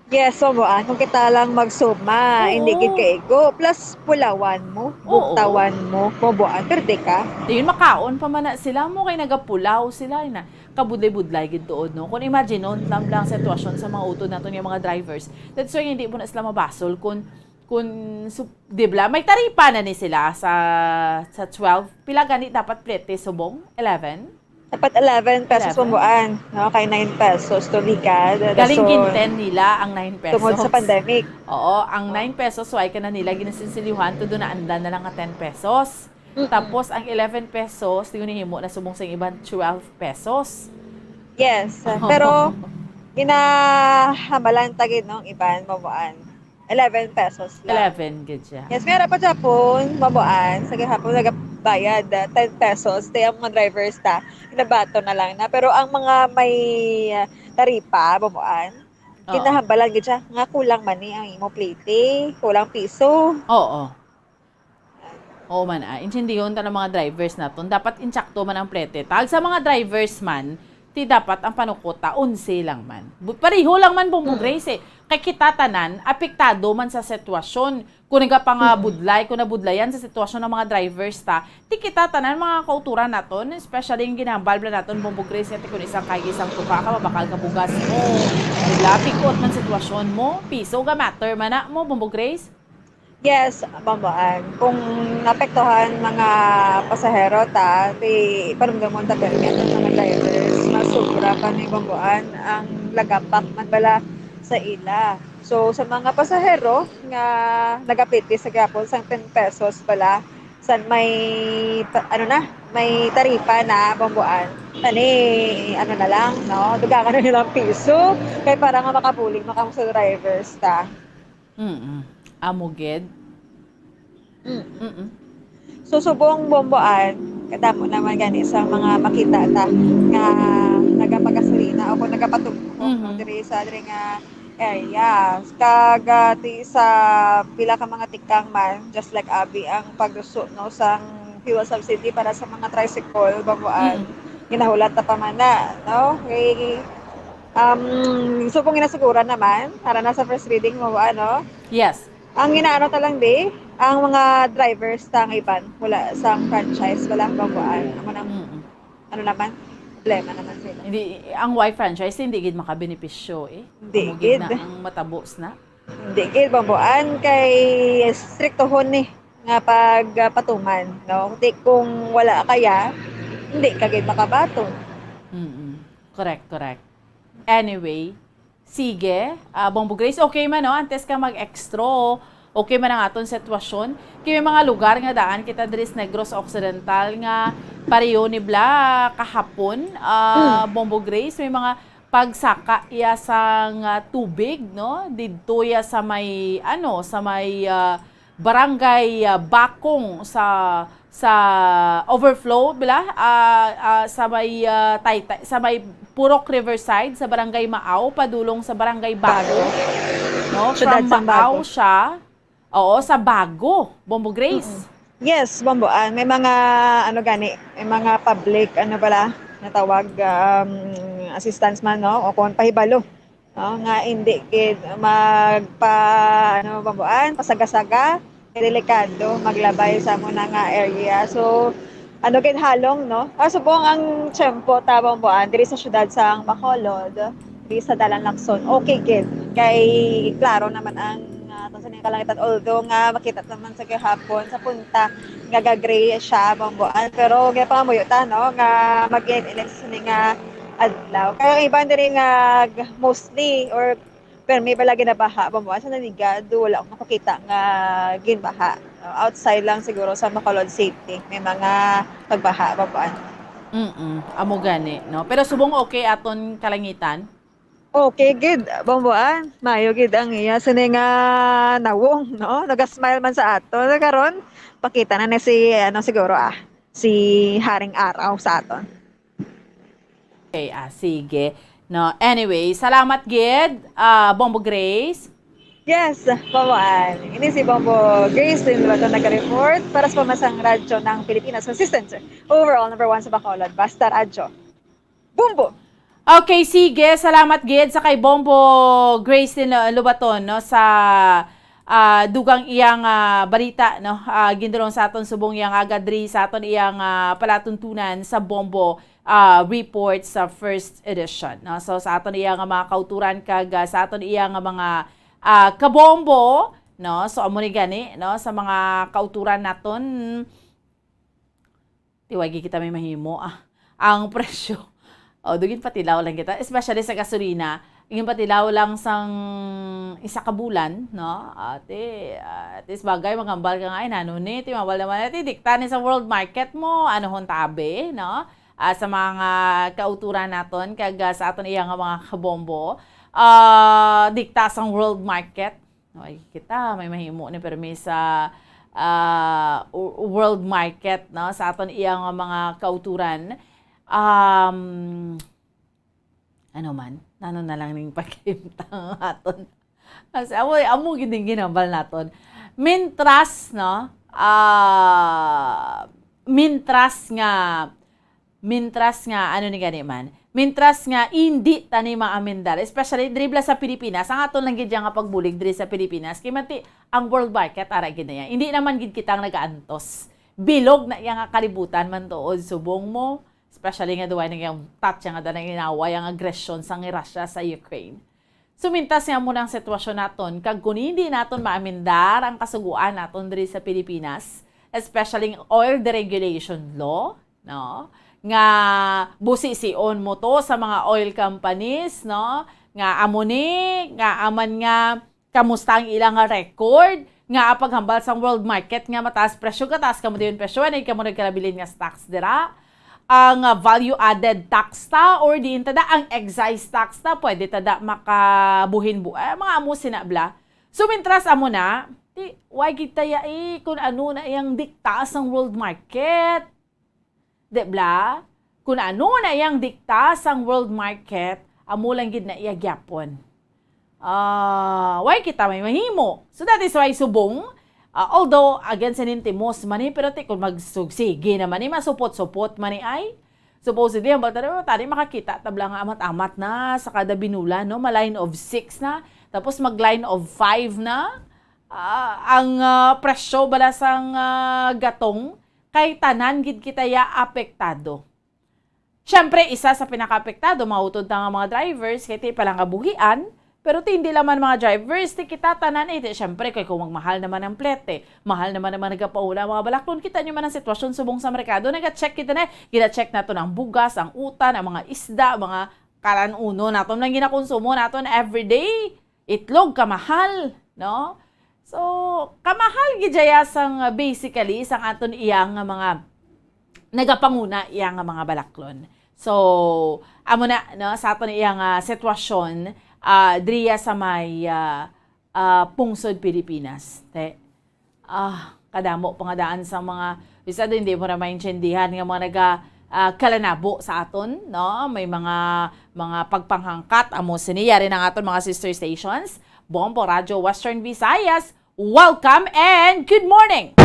Yes, so, buan, kung kita lang magsuma, Oo. hindi gid kaigo. Plus, pulawan mo, Oo. bugtawan mo, mabuan, perde ka. Ti, yun, makaon pa man na sila mo, kay nagapulaw sila, yun na. Kabudlay-budlay gid tuod, no? Kung imagine, no, lang, lang sitwasyon sa mga utod naton nga mga drivers. That's why hindi mo na sila mabasol kung, kung su-, di ba, may taripa na ni sila sa, sa twelve. Pila gani dapat plete subong? Eleven? Dapat eleven pesos Eleven? ang buwan, no? Kay nine pesos to ligad. Galing Rason, ginten nila ang nine pesos. Tungod sa pandemic. Oo, ang Oh. nine pesos, why ka na nila ginasinsilyuhan, todo na anda na lang nga ten pesos. Mm-mm. Tapos, ang eleven pesos, di ko nahimo na subong sa iban, twelve pesos. Yes, pero ginahambalan ta gid, no, ang iban, mabuan. Eleven pesos lang. Eleven gid siya. Yes, may ara pa gihapon, mabuan, sa gihapon nagabayad, ah, ten pesos, kaya ang mga drivers ta, nabato na lang na. Pero ang mga may, ah, taripa, mabuan, Oo. kinahambalan gid siya nga kulang man ni ang imo plete, kulang piso. Oo. Oo man, ah, intindihon ta ng mga drivers naton. Dapat insakto man ang plete. Tag sa mga drivers man, ti dapat ang panukot ta, onse lang man. Bu-, pareho lang man, Bombo Mm. Grace, eh. Kay kita tanan, apektado man sa sitwasyon. Kung nagapangabudlay, Mm. kung nabudlayan sa sitwasyon ng mga drivers ta, ti kita tanan, mga kauturan naton, especially yung ginahambal bala naton, Bombo Grace, nga ti kung isang kay isang tuka ka, mabakal ka bugas mo. Diba? Pig-ot man sitwasyon mo, piso ga matter man na mo, Bombo Grace? Yes, Bomboan. Kung naapektuhan mga pasahero ta, ti panumdumon ta pirmi ang mga drivers. Mas sobra pa ni Bomboan ang lagapak man bala sa ila. So, sa mga pasahero nga nagaplete sa gihapon sang ten pesos bala, san may ta-, ano na, may taripa na, Bomboan. Tani, ano na lang, no? Dugangan na nilang piso. Kay para nga makabulig, makamus sa drivers ta. Mm. Amo gid. Mm. Mm-mm. So, subong, Bomboan, kadamo naman gani sa mga makita ta nga nagapagasolina o kung nagapatugkog, no, Mhm. diri sa, diri nga area. Kag, ah, ti sa pila ka mga tikang man, just like abi ang pagduso, no, sang fuel subsidy para sa mga tricycle, Bomboan. Mm. Ginahulat na pa man na, no? Kay, um, subong ginasugura naman, para na sa first reading mo, ano? Yes. Ang inaano ta lang, di, ang mga drivers ta nga iban, wala sa franchise, wala ang babuan. Amo nang, Mm-mm. ano naman, problema naman sila. Hindi, ang Y franchise, hindi gid makabenepisyo, eh. Hindi Amo gid gid. na ang matabos na. Hindi gid, babuan, kay striktohon ni nga pagpatuman, no? Di, kung wala kaya, hindi ka gid makabaton. Mm-mm. Correct, correct. Anyway, sige, ah, Bombo Grace, okay man, no? Antes ka mag-extra, Okay man ang aton sitwasyon. Kay may mga lugar nga daan kita diri sa Negros Occidental nga pareho ni bla kahapon, ah, Bombo Grace, may mga pagsaka iya sang, ah, tubig, no? Didto iya sa may, ano, sa may, ah, barangay, ah, Bakong sa, sa overflow, bla, ah, ah, sa may, ah, Taytay, sa may Purok Riverside, sa barangay Maaw, padulong sa barangay Bago, no? Syudad From sang Maaw Bago. Siya, oo, sa Bago, Bombo Grace. Mm-mm. Yes, Bombo. Ah, may mga, ano gani, may mga public, ano bala, natawag, um, assistance man, no? O kung pahibalo, no? Nga hindi gid magpa, ano, Bombo, ah, pasaga-saga, kay delikado maglabay sa muna nga area. So, ano gid halong, no? Ah, subong ang tiyempo ta, Bombo, ah, diri sa syudad sang Bacolod, diri sa Dalan Lacson. Okay gid. Kay klaro naman ang, ah, ato sa ning kalangitan. Although nga makita naman sa gihapon sa punta nga gagray siya, Bombo, ah, pero ginapangamuyo ta, no, nga mag-init-init sini nga adlaw. Kaya ang iban diri nga g-, mostly or permi bala ginabaha, Bombo, ah, sa Nanigado, wala akong nakakita nga ginbaha. Uh, outside lang siguro sa Bacolod City, may mga pagbaha, Bombo, ah. Mm-mm. Amo gani, no? Pero subong okay aton kalangitan? Okay gid, Bombo, ah. Maayo gid ang iya sini nga nawong, no? Naga-smile man sa aton. Karon, pakita na ni si, ano, siguro, ah, si Haring Araw sa aton. Okay, ah, sige. No, anyway, salamat gid, ah, Bombo Grace. Yes, Bombo Ann. Ini si Bombo Grace din ba ito nag-report para sa Pamansang Radyo ng Pilipinas, consistent, overall number one sa Bacolod, Basta Radyo. Bombo! Okay, sige. Salamat gid sa kay Bombo Grace din, uh, Lobaton, no, sa, ah, dugang iyang, ah, balita, no, ah, gindulong sa aton subong iyang agadri sa aton iyang, ah, palatuntunan sa Bombo, ah, report sa first edition, no. So sa aton iyang mga kauturan kag, ah, sa aton iyang mga, ah, kabombo, no. So amo ni gani, no, sa mga kauturan naton, Ti, wa gid kita may mahimo, ah. Ang presyo, oh, do ginpatilaw lang kita, especially sa gasolina. Ginpatilaw lang sang isa ka bulan, no? Ate, ah, at least bagay, maghambal ka nga, "Ay, nano ni, ti, mawal naman, ti, dikta ni sa world market mo, ano hon tabi, no?" Ah, sa mga kauturan naton, kag, ah, sa aton iya nga mga kabombo, ah, dikta sang world market, no, ay kita, may mahimo ni permi sa, ah, w-, world market, no, sa aton iya nga mga kauturan. Um, ano man, nano na lang ning pagkahimtang aton. Kasi amo, amo gid ning ginambal naton. Mintras, no, ah, mintras nga Mintras nga, ano ni gani man, mintras nga indi ta ni maamendar, especially diri bala sa Pilipinas, ang aton lang gid nga pagbulig diri sa Pilipinas, kay manti, ang world market, ara gid na iya. Indi naman gid kita ang nagaantos. Bilog na iya nga kalibutan man tuod, subong mo, especially nga duwa na iyang tatya nga danang inaway ang agresyon sang Russia sa Ukraine. Sumintas nga amo na ang sitwasyon naton, kag kun hindi naton maamendar ang kasugoan naton diri sa Pilipinas, especially ang oil deregulation law, no? Nga busision mo to sa mga oil companies, no? Nga amo ni, nga aman nga kamusta ang ila nga record, nga ang paghambal sang world market nga mataas presyo, kataas kamo diyon presyo, anay kamo nagkalabilin nga stocks dira. Ang, ah, value added tax ta or diin ta da ang excise tax ta, pwede ta da makabuhin bu-, eh, mga amo sina bla. So, mintras amo na, ti, why gid ta ya, eh, kung ano na iyang dikta sang world market? Di bla? Kung ano na iyang dikta sang world market, amo lang gid na iya gyapon. Ah, why kita may mahimo? So that is why subong, ah, although against sining timos man ni, pero ti kung magsugsigi naman ni, masupot-supot man ni ay. Supposedly, ang balta, tani makakita tabla nga amat-amat na sa kada binulan, no? Ma-line of six na, tapos mag-line of five na. Ah, ang, ah, presyo bala sang, ah, gatong, kay tanan gid kita ya apektado. Siyempre, isa sa pinakaapektado, mautod ta nga mga drivers, kay ti palangabuhian, pero ti hindi lang man mga drivers, ti kita tanan, eh, ti, siyempre, kay kung magmahal naman ang plete, mahal naman ang mga nagapauna, mga balaklon, kita nyo man ang sitwasyon subong sa merkado, naga-check kita na, gina-check naton ang bugas, ang utan, ang mga isda, mga kalan-uno naton lang ginakonsumo naton everyday, itlog, kamahal, no? So, kamahal gid dya sang, ah, basically sang aton iya nga mga nagapanguna iya nga mga balaklon. So, amo na, no, sa aton iya nga sitwasyon, ah, driya sa may, ah, ah, pungsod Pilipinas. Te, ah, kadamo pa nga daan sa mga, bisag hindi mo na maintindihan nga mga naga, ah, kalanabo sa aton, no? May mga, mga pagpanghangkat, amo sini, yari na nga aton mga sister stations, Bombo Radyo Western Visayas. Welcome and good morning!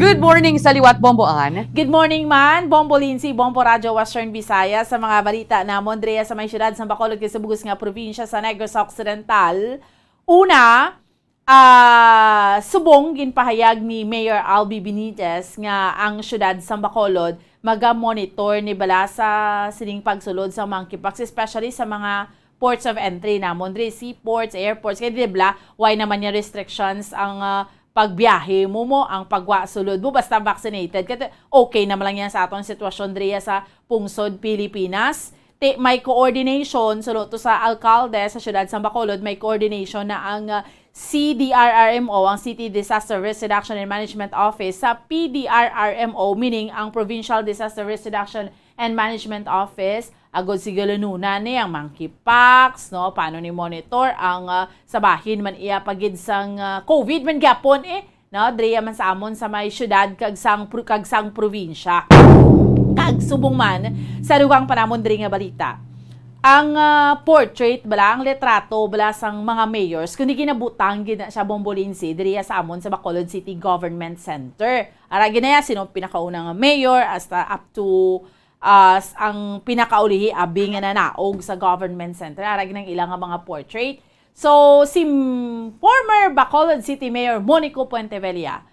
Good morning sa liwat, Bombo Ann. Good morning man, Bombo Lindsay, Bombo Radyo Western Visayas, sa mga balita namon diri sa may siyudad sa Bacolod kay sa bug-os nga probinsya sa Negros Occidental. Una, ah, subong ginpahayag ni Mayor Albi Benitez nga ang siyudad sa Bacolod maga-monitor ni bala sa sining pagsulod sa monkeypox, especially sa mga ports of entry namon diri, seaports, airports, kay di bala, way naman niya restrictions ang, ah, pagbiyahe mo mo, ang pagwa sulod mo, basta vaccinated ka, okay naman lang yan sa aton sitwasyon diri sa pungsod Pilipinas. Ti, may coordination, suno to sa alkalde sa siyudad sa Bacolod, may coordination na ang, ah, C D R R M O, ang City Disaster Risk Reduction and Management Office, sa P D R R M O, meaning ang Provincial Disaster Risk Reduction and Management Office, agod sigalununan ni ang monkeypox, no? Paano ni monitor ang, ah, sa bahin man iya pa gid sang, ah, COVID man gyapon, eh, no? Diriya man sa amon sa may siyudad kag sang pro-, kag sang probinsya. Kag subong man sa dugang pa namon diri nga balita, ang, ah, portrait bala, ang litrato bala sang mga mayors, kundi ginabutang gid na siya, Bombo Lindsay, diriya sa amon sa Bacolod City Government Center. Ara gid na ya, sino pinakauna nga mayor, hasta up to, ah, s-, ang pinakaulihi abi nga nanaog sa government center, ara gid ang ila nga mga portrait. So, si m-, former Bacolod City Mayor Monico Puentevella,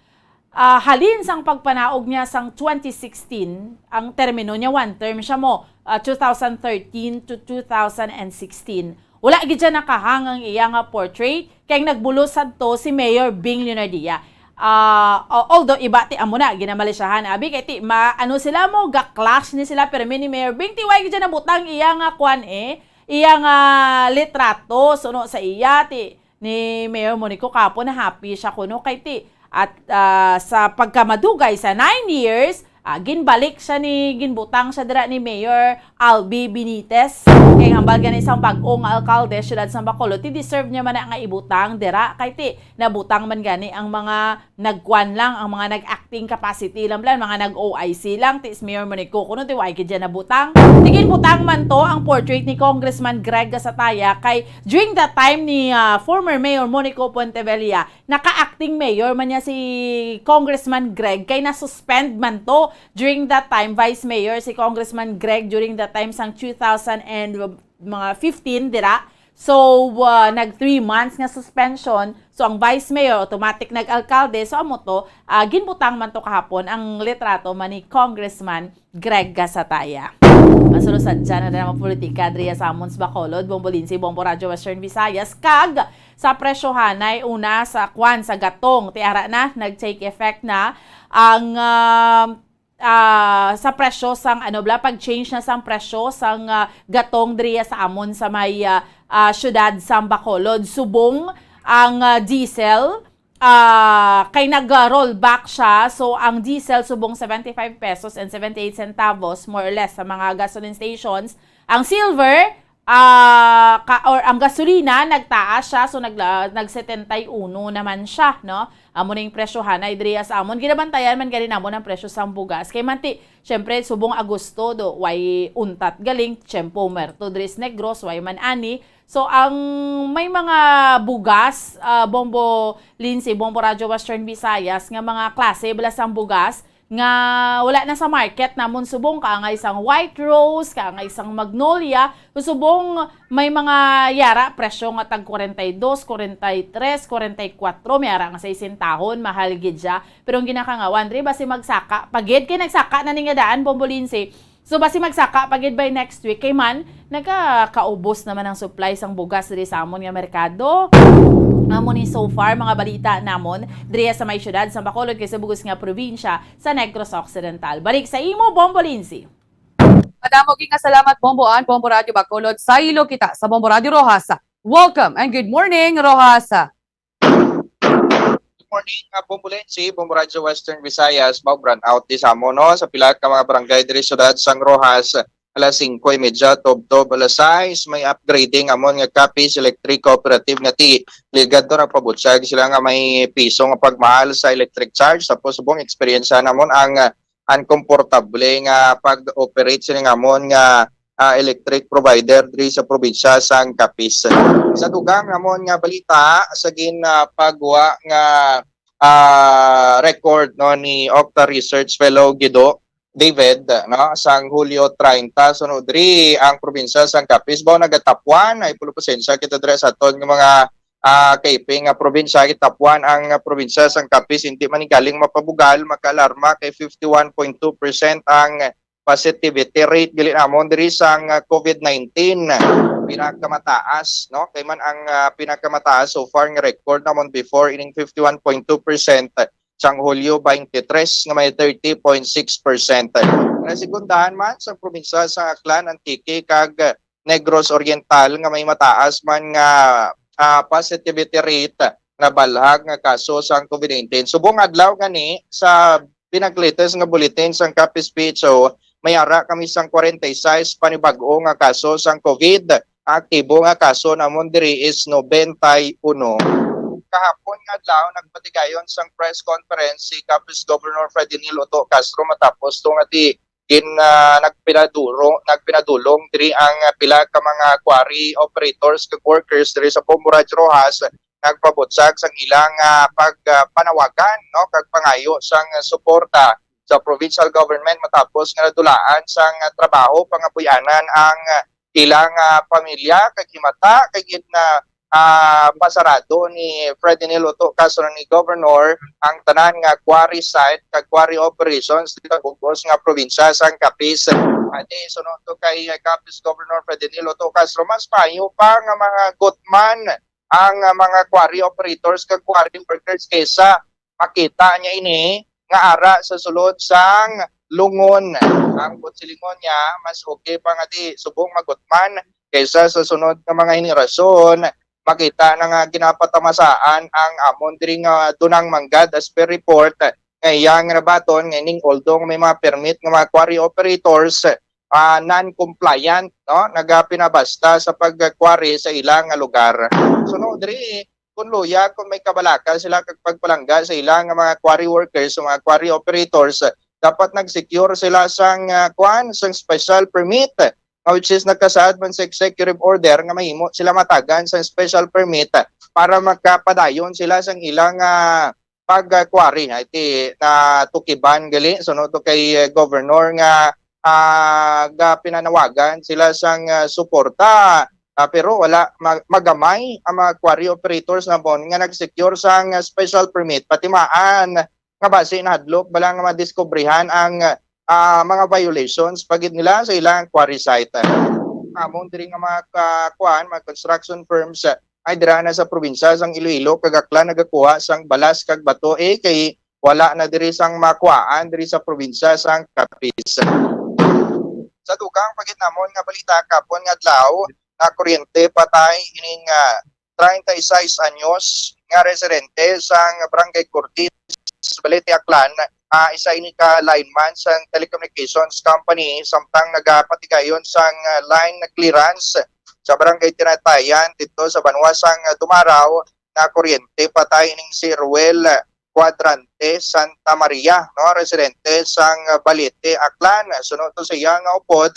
ah, halin sang pagpanaog niya sang twenty sixteen, ang termino niya, one term siya mo, ah, two thousand thirteen to two thousand and sixteen. Wala gid siya nakahang ang iya nga portrait, kay nagbulos sadto si Mayor Bing Leonardia. Ah, al-, although iba ti amo na, ginamalisyahan, abi, kay ti, ma-, ano sila mo, ga-clash ni sila, pero ni Mayor Bing, ti, way gid siya nabutang iya nga kwan, eh, iya nga litrato, suno sa iya, ti, ni Mayor Monico kapo na happy siya kuno kay ti. At, ah, sa pagkamadugay sa nine years, ah, ginbalik siya ni, ginbutang siya dira ni Mayor Albi Benitez. Kay hambal gani sang bag-o nga alkalde, siyudad sang Bacolod, ti deserve niya man na nga ibutang dira kay ti nabutang man gani ang mga nagkuan lang, ang mga nag-acting capacity lang, bala, mga nag-O I C lang, ti si Mayor Monico kuno ti way gid siya nabutang. Ti ginbutang man to ang portrait ni Congressman Greg Gasataya kay during that time ni, ah, former Mayor Monico Puentevella, naka-acting mayor man niya si Congressman Greg kay na-suspend man to during that time, vice mayor si Congressman Greg during that time sang two thousand and mga fifteen dira. So, ah, nag three months nga suspension. So, ang vice mayor, automatic nag-alkalde. So, amo to, ah, ginbutang man to kahapon ang litrato man ni Congressman Greg Gasataya. Masulo sa dyan na naman politika, diriya sa amon sa Bacolod, Bombo Lindsay, Bombo Radyo Western Visayas, kag sa presyohanay, una sa kwan, sa gatong, ti ara na, nag-take effect na ang, ah, ah, sa presyo sang, ano bala, pag-change na sang presyo sang, ah, gatong diriya sa amon sa may, ah, ah, siyudad sang Bacolod. Subong ang, ah, diesel, ah, kay nag-roll back siya. So, ang diesel subong seventy-five pesos and seventy-eight centavos, more or less, sa mga gasoline stations. Ang silver, ah, ka, or ang gasolina, nagtaas siya, so nagla-, nag setenta y uno naman siya, no? Amo ning presyohanay diriya sa amon. Ginabantayan man gani namon ang presyo sang bugas. Kay man ti, syempre, subong Agosto, do, way untat galing, tiyempo muerto diri sa Negros, way man ani. So, ang may mga bugas, ah, Bombo Lindsay, Bombo Radyo Western Visayas, nga mga klase bala sang bugas, nga wala na sa market namon subong, kaangay sang White Rose, kaangay sang Magnolia, subong may mga yara presyo nga tag kwarenta y dos, kwarenta y tres, kwarenta y kuwatro, may ara nga saysentahon, mahal gid siya. Pero ang ginakangawan diri, basi magsaka pa gid, kay nagsaka na ni nga daan, Bombo Lindsay. So, basi magsaka pa gid by next week, kay man, nagakaubos naman ang supply sang bugas diri sa amon nga merkado. Amo ni so far mga balita namon diri sa may siyudad sa Bacolod kay sa bug-os nga probinsya sa Negros Occidental. Balik sa imo, Bombo Lindsay. Madamo gid nga salamat, Bombo Ann, Bombo Radyo Bacolod. Saylo kita sa Bombo Radyo Roxas. Welcome and good morning, Roxas. morning, uh, Bombolense, Bombo Radyo Western Visayas, mao brownout di sa amo, no? Sa pila ka mga barangay diri siyudad sang Roxas, alas singko y media, tubtob alas sais, may upgrading amon nga Capiz Electric Cooperative nga ti ligad to nagpabutyag sila nga may piso nga pagmahal sa electric charge. Tapos subong eksperyensya namon ang, uh, unkomportable nga pag-operate sila nga amon nga, ah, electric provider diri sa probinsya sang Capiz. Sa dugang namon nga balita, sa ginpagwa nga, ah, record, no, ni Octa Research Fellow Guido David, no, sang Hulyo treinta, sunod diri ang probinsya sang Capiz bao nagatapuan. Ay, pulo pasensya kita diri sa aton nga mga, ah, kaiping nga probinsya, gitapuan ang probinsya sang Capiz. Hindi man ni galing mapabugal, makaalarma kay fifty-one point two percent ang positivity rate gali namon diri sang, ah, COVID nineteen. Pinakamataas, no? Kay man ang, ah, pinakamataas so far nga record namon before ining fifty-one point two percent sang Hulyo twenty-three nga may thirty point six percent. Nasegundahan man sa probinsya sa Aklan, Antique kag Negros Oriental nga may mataas man nga, ah, positivity rate nga balhag nga kaso sang COVID nineteen. Subong adlaw gani sa pinakalites nga bulletin sang Capiz P H O, may ara kami sang forty-six panibag-o nga kaso sang COVID. Ang aktibo nga kaso namon diri is ninety-one. Kahapon nga adlaw, nagpatigayon sang press conference si Capiz Governor Ferdinand Otto Castro matapos to nga ti gin, ah, nagpinaduro-, nagpinadulong diri ang, ah, pila ka mga quarry operators kag workers diri sa Bombo Radyo Roxas, nagpabutyag sang ilang, ah, pag, ah, panawagan, no, kag pangayo sang suporta sa provincial government matapos nga nadulaan sang, ah, trabaho pangapuy-anan ang, ah, ilang, ah, pamilya kag himata kay gin, ah, ah, pasarado ni Ferdinand Otto Castro ni Governor ang tanan nga quarry site kag quarry operations dito sa bug-os nga probinsya sang Capiz. Ati, sunod to kay, ah, Capiz Governor Ferdinand Otto Castro, mas maayo pa nga mga gutman ang, ah, mga quarry operators kag quarry workers kaysa makita niya ini nga ara sa sulod sang lungon. Ang buot silingon niya, mas okay pa nga ti subong magutman kaysa sa sunod nga mga henerasyon. Makita na nga ginapatamasaan ang amon diri nga dunang manggad as per report nga iyang nabaton nga ining, although may mga permit nga mga quarry operators, ah, non-compliant, no, nagapinabasta sa pag-quarry sa ilang lugar. Sunod diri, kung luyag, kung may kabalaka sila kag pagpalangga sa ila nga mga quarry workers, sa mga quarry operators, dapat nag-secure sila sang, ah, kuan, sang special permit, nga which is nagkasaad man sa executive order nga mahimo sila matagan sang special permit para makapadayon sila sang ilang, ah, pag-quarry. Ay ti natukiban gali, suno to kay, eh, Governor nga, ah, ga pinanawagan sila sang, ah, suporta. Ah, pero wala ma-, magamay ang mga quarry operators namon nga nag-secure sang, ah, special permit, patimaan nga basi nahadlok bala nga madiskubrihan ang, ah, mga violations pa gid nila sa ilang quarry site. Amon diri nga mga ka-, kuan, mga construction firms, ah, ay dira na sa probinsya sang Iloilo kag Aklan nagakuha sang balas kag bato, eh, kay wala na diri sang makuhaan diri sa probinsya sang Capiz. Sa dugang pa gid namon nga balita, kapon nga adlaw, nakuryente patay ining, ah, treinta y seis anyos nga residente sang Barangay Cortiz, Balete, Aklan, ah, isa ini ka lineman sang telecommunications company samtang nagapatigayon sang, ah, line clearance sa Barangay Tinatayan didto sa banwa sang, ah, Dumaraw. Nakuryente patay ining si Ruel Cuadrante Santa Maria, no, residente sang Balete, Aklan. Suno to sa iya nga upod,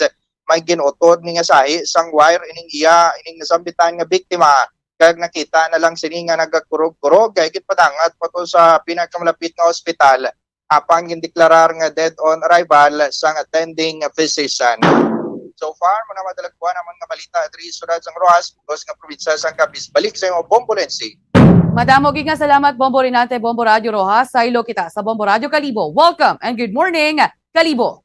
may gin-utod ni nga sahi sang wire ining iya, ining nasambitan nga biktima, kag nakita na lang sini nga nagakurog-kurog, kay ginpadangat pa to sa pinakamalapit nga ospital, apang gindeklarar nga dead on arrival sang attending physician. So far, mao na madalagkuan namon nga balita diri sa siyudad sang Roxas, bug-os nga probinsya sang Capiz. Balik sa imo, Bombolense. Madamo gid nga salamat, Bombo Renante, Bombo Radyo Roxas. Saylo kita sa Bombo Radyo Kalibo. Welcome and good morning, Kalibo.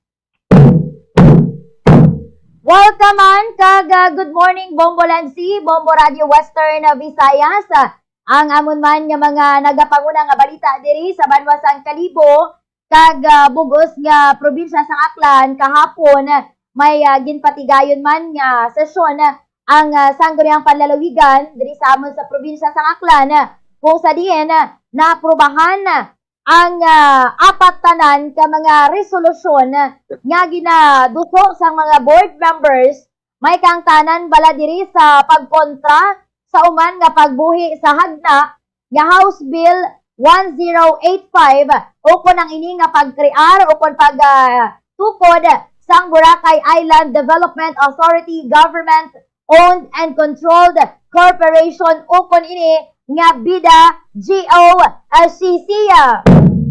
Welcome man kag, ah, good morning, Bombolense, Bombo Radyo Western, ah, Visayas. Ah, ang amon man nga mga nagapanguna nga balita diri sa banwa sang Kalibo kag, ah, bug-os nga probinsya sang Aklan, kahapon, ah, may, ah, ginpatigayon man nga sesyon, ah, ang, ah, Sangguniang Panlalawigan diri sa amon sa probinsya sang Aklan, ah, kung sa diin, ah, naaprubahan, ah, ang, ah, apat tanan ka mga resolusyon, ah, nga ginaduso sang mga board members, may kaangtanan bala diri sa pagkontra sa uman nga pagbuhi sa hagna nga House Bill one zero eight five, ukon ang ini nga pagkrear ukon pag, ah, tukod sang Boracay Island Development Authority Government Owned and Controlled Corporation, ukon ini nga BIDA G O C C.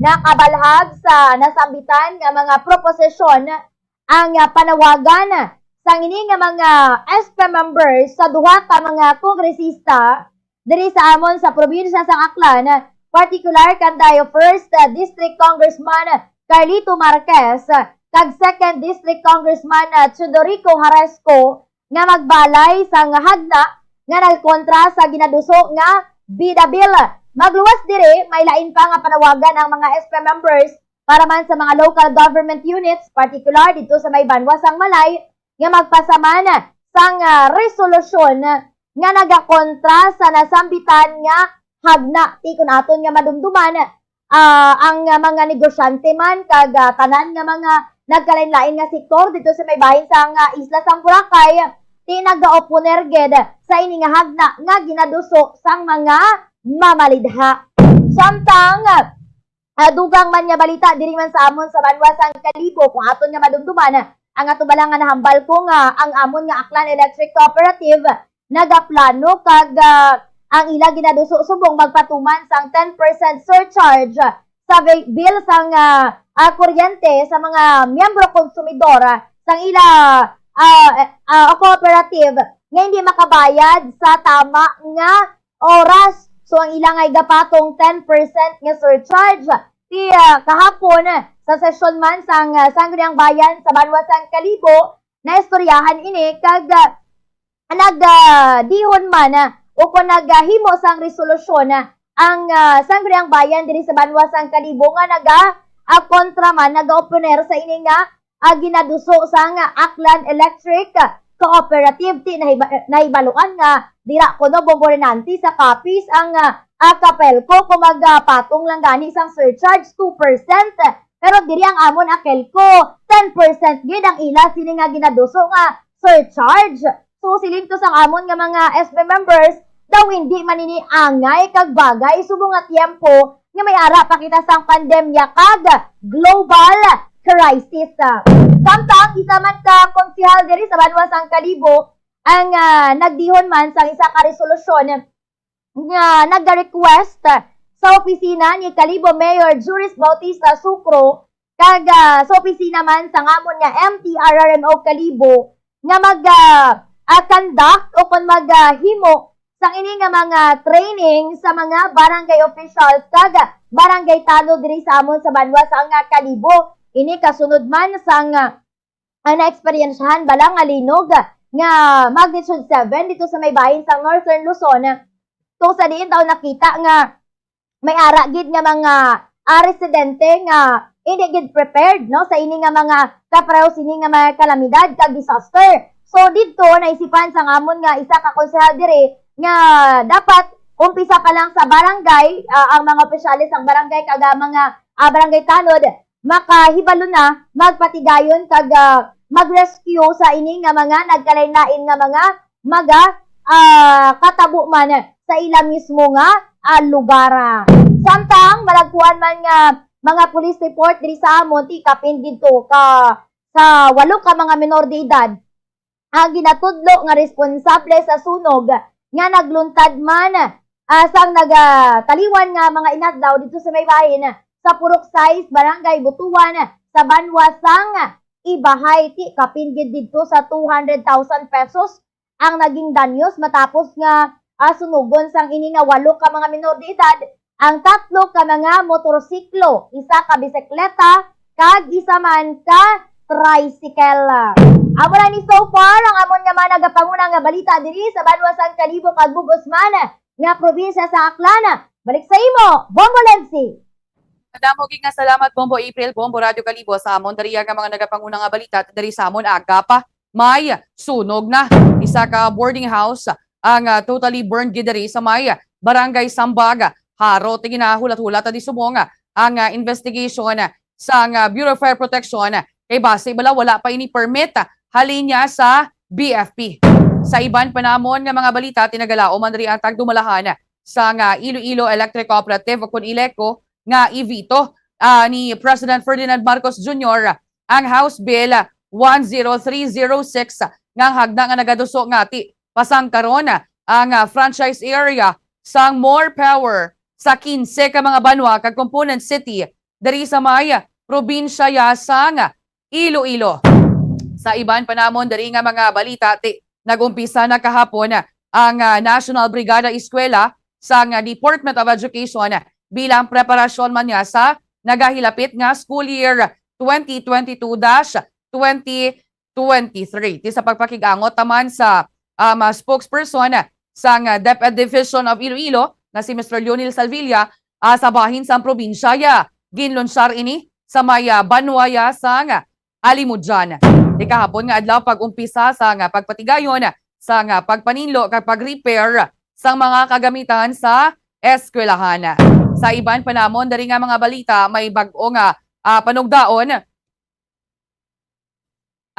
Nakabalhag sa nasambitan nga mga proposisyon ang, ah, panawagan sang ini nga mga S P members sa duha ka mga kongresista diri sa amon sa probinsya sang Aklan, partikular kanday First District Congressman Carlito Marquez kag Second District Congressman Teodorico Haresco, nga magbalay sang hagna nga nagkontra sa ginaduso nga BIDA Bill. Magluwas diri, may lain pa nga panawagan ang mga S P members para man sa mga local government units, partikular didto sa may banwa sang Malay, nga magpasa man sang, ah, resolusyon nga nagakontra sa nasambitan nga hagna. Ti kon aton nga madumduman, ah, ang, ah, mga negosyante man kag, ah, tanan nga mga nagkalain-lain nga sektor didto sa may bahin sang, ah, isla sang Boracay, ti nagaoponer gid sa ini nga hagna nga ginaduso sang mga mamalidha. Samtang, ah, dugang man nga balita diri man sa amon sa banwa sang Kalibo, kung aton nga madumduman, ang ato bala nga nahambal ko nga ang amon nga Aklan Electric Cooperative nagaplano kag, ah, ang ila ginaduso subong magpatuman sang ten percent surcharge sa bi-, bill sang, ah, ah, kuryente sa mga miyembro konsumidor, ah, sang ila, ah, eh, ah, cooperative nga hindi makabayad sa tama nga oras. So, ang ila nga igapatong ten percent nga surcharge, ti, ah, kahapon, sa sesyon man sang, ah, Sangguniang Bayan sa banwa sang Kalibo, naistoryahan ini kag, ah, nag, ah, dihon man, ah, o kung naghimo sang resolusyon, ah, ang, ah, Sangguniang Bayan diri sa banwa sang Kalibo nga naga, ah, kontra man, nagaoponer sa ini nga ah, ginaduso sang Aklan Electric Cooperative. Ti nahiba-, nahibaluan nga dira kuno Bombo Renante sa Capiz ang, ah, ah, Capelco kung magpatong lang gani sang surcharge two percent. Pero diri ang amon Akelco, ten percent gid ang ila sini nga ginaduso nga surcharge. So, siling to sang amon nga mga S B members, daw hindi man ini angay kag bagay subong nga tiyempo nga may ara pa kita sang pandemya kag global crisis. Samtang isa man ka konsehal diri sa banwa sang Kalibo ang, ah, nagdihon man sang isa ka resolusyon nga nag-request sa opisina ni Kalibo Mayor Juris Bautista Sucro kag, ah, sa opisina man sang amon nga M T R R M O Kalibo nga mag, ah, ah, conduct o kon mag, ah, himo sang ini nga mga training sa mga barangay officials kag barangay tanod diri sa amon sa banwa sang, ah, Kalibo. Ini kasunod man sang, ah, ang naeksperyensyahan bala nga linog nga magnitude seven dito sa may bahin sang Northern Luzon. Kung sa diin daw nakita nga may ara gid nga mga, ah, residente nga hindi gid prepared, no, sa ini nga mga kapareho sini nga mga kalamidad kag disaster. So, didto naisipan sang amon nga isa ka konsehal diri nga dapat umpisa pa lang sa barangay, ah, ang mga opisyales sang barangay kag ang mga, ah, barangay tanod makahibalo na magpatigayon kag, ah, mag-rescue sa ini nga mga nagkalain-lain nga mga maga, ah, katabo man sa ila mismo nga, ah, lugar. Samtang malagkuan man nga mga police report diri sa amon, ti kapin didto ka sa walo ka mga menor de edad ang ginatudlo nga responsable sa sunog nga nagluntad man, ah, sang nagataliwan nga mga inadlaw didto sa may bahin sa Purok sais, Barangay Butuan, sa banwa sang Ibahay. Ti kapin gid didto sa two hundred thousand pesos ang naging danyos matapos nga, ah, sunugon sang ini nga walo ka mga menor de edad ang tatlo ka mga motorsiklo, isa ka bisikleta, kag isa man ka tricycle. Amo na ni so far ang amon nga mga nagapanguna nga balita diri sa banwa sang Kalibo kag bug-os man nga probinsya sa Aklan. Balik sa imo, Bombo Lenzi. Madamo gid nga salamat, Bombo April, Bombo Radyo Kalibo, sa amon diri nga mga nagapanguna nga balita diri sa amon. Aga pa, may sunog na isa ka boarding house ang, ah, totally burned gid diri sa may Barangay Sambag, Aro ti ginahulat-hulat di subong ang, ah, investigation sang, ah, Bureau of Fire Protection kay basi bala wala pa ini permit halin niya sa B F P. Sa iban pa namon nga mga balita, tinagalaom man diri ang tagdumalahan sang, ah, Iloilo Electric Cooperative o kon ILECO nga i-veto, ah, ni President Ferdinand Marcos Junior ang House Bill one zero three zero six nga ang hagna nga nagaduso nga ti pasangkaron ang, ah, franchise area sang More Power sa kinse ka mga banwa kag component city diri sa may probinsya ya sang Iloilo. Sa iban pa namon diri nga mga balita, ti nag-umpisa na kahapon ang, ah, National Brigada Eskwela sang, ah, Department of Education bilang preparasyon man niya sa nagahilapit nga school year twenty twenty-two dash twenty twenty-three. Ti sa pagpakig-angot taman sa, um, ah, spokesperson sang, ah, DepEd Division of Iloilo nga si Mister Lionel Salvilla, ah, sa bahin sang probinsya ya. Ginlunsyar ini sa may, ah, banwa ya sang Alimudyan. Ti kahapon nga adlaw pag-umpisa sang pagpatigayon sang pagpaninlo kag pag-repair sang mga kagamitan sa eskwelahan. Sa iban pa namon diri nga mga balita, may bag-o nga, ah, panugdaon.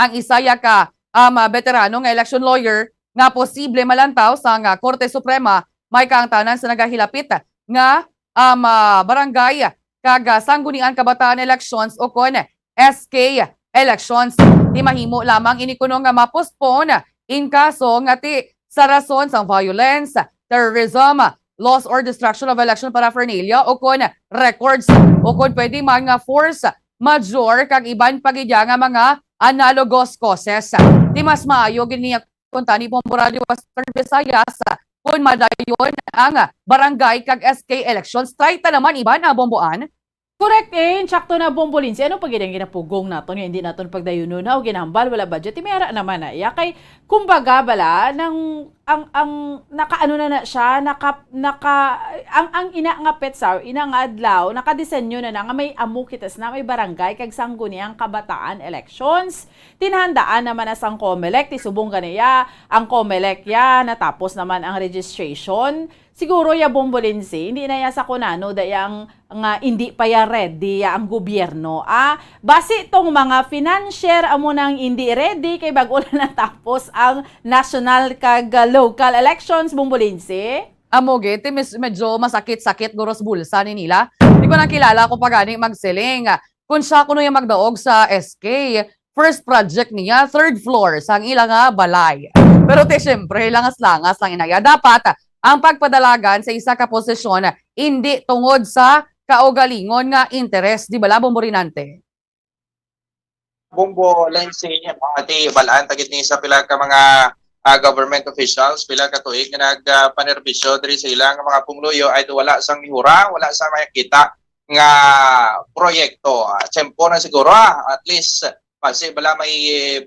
Ang isa ya ka, um, veterano nga election lawyer nga posible malantaw sang Korte Suprema may kaangtanan sa nagahilapit nga, um, ah, barangay kag, ah, sangguniang kabataan elections o kon S K elections. Ti mahimo lamang ini kuno nga ma-postpone in kaso nga ti sa rason sang violence, terrorism, loss or destruction of election paraphernalia o kon records o kon pwede man nga force majeure kag iban pa gid ya nga mga analogous causes. Ti mas maayo gid niya kuntani Bombo Radio Western Visayas, kun madayon ang barangay kag S K elections. Try ta naman iban, ah, Bombo Ann. Correct, eh. Insakto na, Bombo Lindsay. Ano pa gid ang ginapugong naton nga hindi naton pagdayunon na o ginahambal? Wala budget. Ti may ara naman na iya. Kay, kumbaga, bala, nang, ang, ang, nakaano na na siya, naka, naka, ang, ang ina nga petsa, ina nga adlaw, nakadesenyo na na nga may amo kita sa na, may barangay, kag sangguniang kabataan elections. Tinandaan naman na sang Comelec, ti subong ganiya, ang Comelec ya, natapos naman ang registration. Siguro ya Bombo Lindsay, hindi na ya sa kunano da yang nga hindi pa ya ready ya ang gobyerno. Ah, basi tong mga financier amo nang hindi ready kay bag-o lang natapos ang national kag, ah, local elections, Bombo Lindsay. Amo gid, ti mis-, medyo masakit-sakit guros bulsa ni nila. Di ko nakilala ko pa gani magsiling. Kung siya kuno yung magdaog sa S K, first project niya, third floor sang ila nga balay. Pero ti, syempre, langas-langas lang inaya. Dapat ang pagpadalagan sa isa ka posisyon, hindi tungod sa kaugalingon nga interes, di bala, Bombo Rinante? Bombo Lindsay, ati balaan tagit ni sa pila ka mga, ah, government officials, pila ka tuig nga nagpanerbisyo diri sa ilang mga pumuluyo, ay wala sang mihura, wala sang makita nga proyekto. Ah, tiyempo na siguro, ah, at least, basi bala may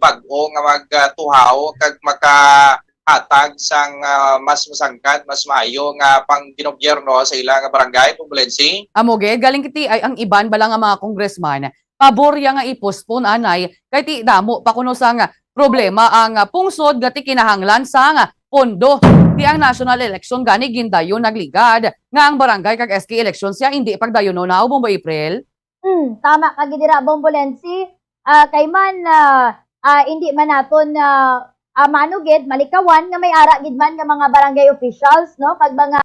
bag-o nga magtuhaw kag makahatag sang, ah, mas masangkad, mas maayo nga pangginobierno sa ila nga barangay, Bombo Lindsay. Amo gid, galing kiti ay ang iban bala nga mga congressman, pabor ya nga i-postpone anay, kay ti damo pa kuno sang problema ang, ah, pungsod nga ti kinahanglan sang pondo. Ti ang national election gani gindayon nagligad nga ang barangay kag S K elections ya hindi pagdayonon na, Bombo April. Hmm, tama ka gid dira, Bombo Lensi. Ah, kay man, ah, ah, hindi man naton, ah, ah, mano gid malikawan nga may ara gid man nga mga barangay officials, no, kag mga,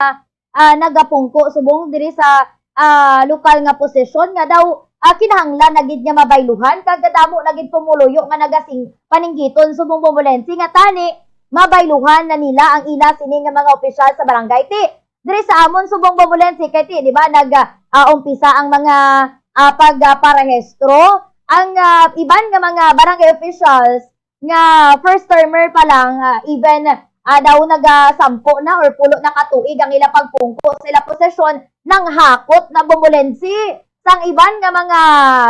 ah, nagapungko subong diri sa, ah, lokal nga posisyon nga daw, ah, kinahanglan na gid nga mabayluhan kag kadamo na gid pumuluyo nga nagasing paninggiton subong, Bombo Lensi, nga tani mabayluhan na nila ang ila sini nga mga opisyal sa barangay. Ti, diri sa amon subong, Bombo Lensi, kay ti, di ba, nag, ah, umpisa ang mga, ah, pag, ah, parehistro. Ang, ah, iban nga mga barangay officials nga first termer pa lang, ah, even, ah, daw nagasampo na or pulo na ka tuig ang ila pagpungko sa ila posisyon, nanghakot na, Bombo Lensi, sang iban nga mga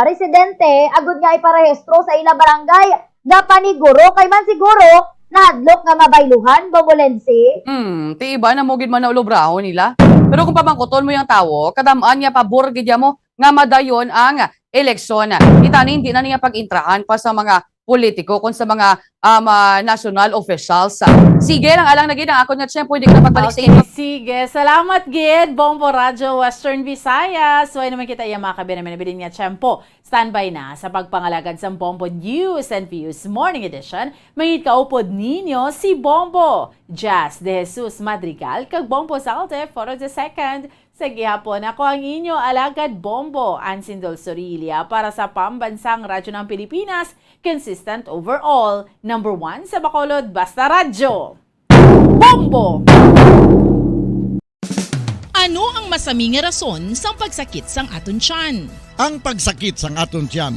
residente agud nga iparehistro sa ila barangay. Gapaniguro kay man siguro nahadlok nga mabayluhan, Bombo Lensi. Hmm, ti iba na mo gid man na ulobrahon nila. Pero kung pamangkuton mo yung tawo, kadam-an niya pabor gid ya mo nga madayon ang eleksyon. Kita ni, hindi na niya pag-intrahan pa sa mga politiko, kun sa mga, um, ah, national officials. Sige, lang alang na gid ang akon nga tiyempo, hindi ko na pagbalik sa inyo. Okay, sige. Salamat gid, Bombo Radyo Western Visayas. Way naman kita iya mga kabiyanan, nabilin nga tiyempo. Standby na sa pagpangalagad sang Bombo News and Views Morning Edition. Mangit kaupod ninyo si Bombo Jazz De Jesus Madrigal kag Bombo Salte for the second. Sa gihapon, ako ang inyo alagad Bombo, Ansindol Sorilla, para sa Pambansang Radyo ng Pilipinas, consistent overall, number one sa Bacolod, basta radyo. Bombo! Ano ang masami nga rason sang pagsakit sang aton tiyan? Ang pagsakit sang aton tiyan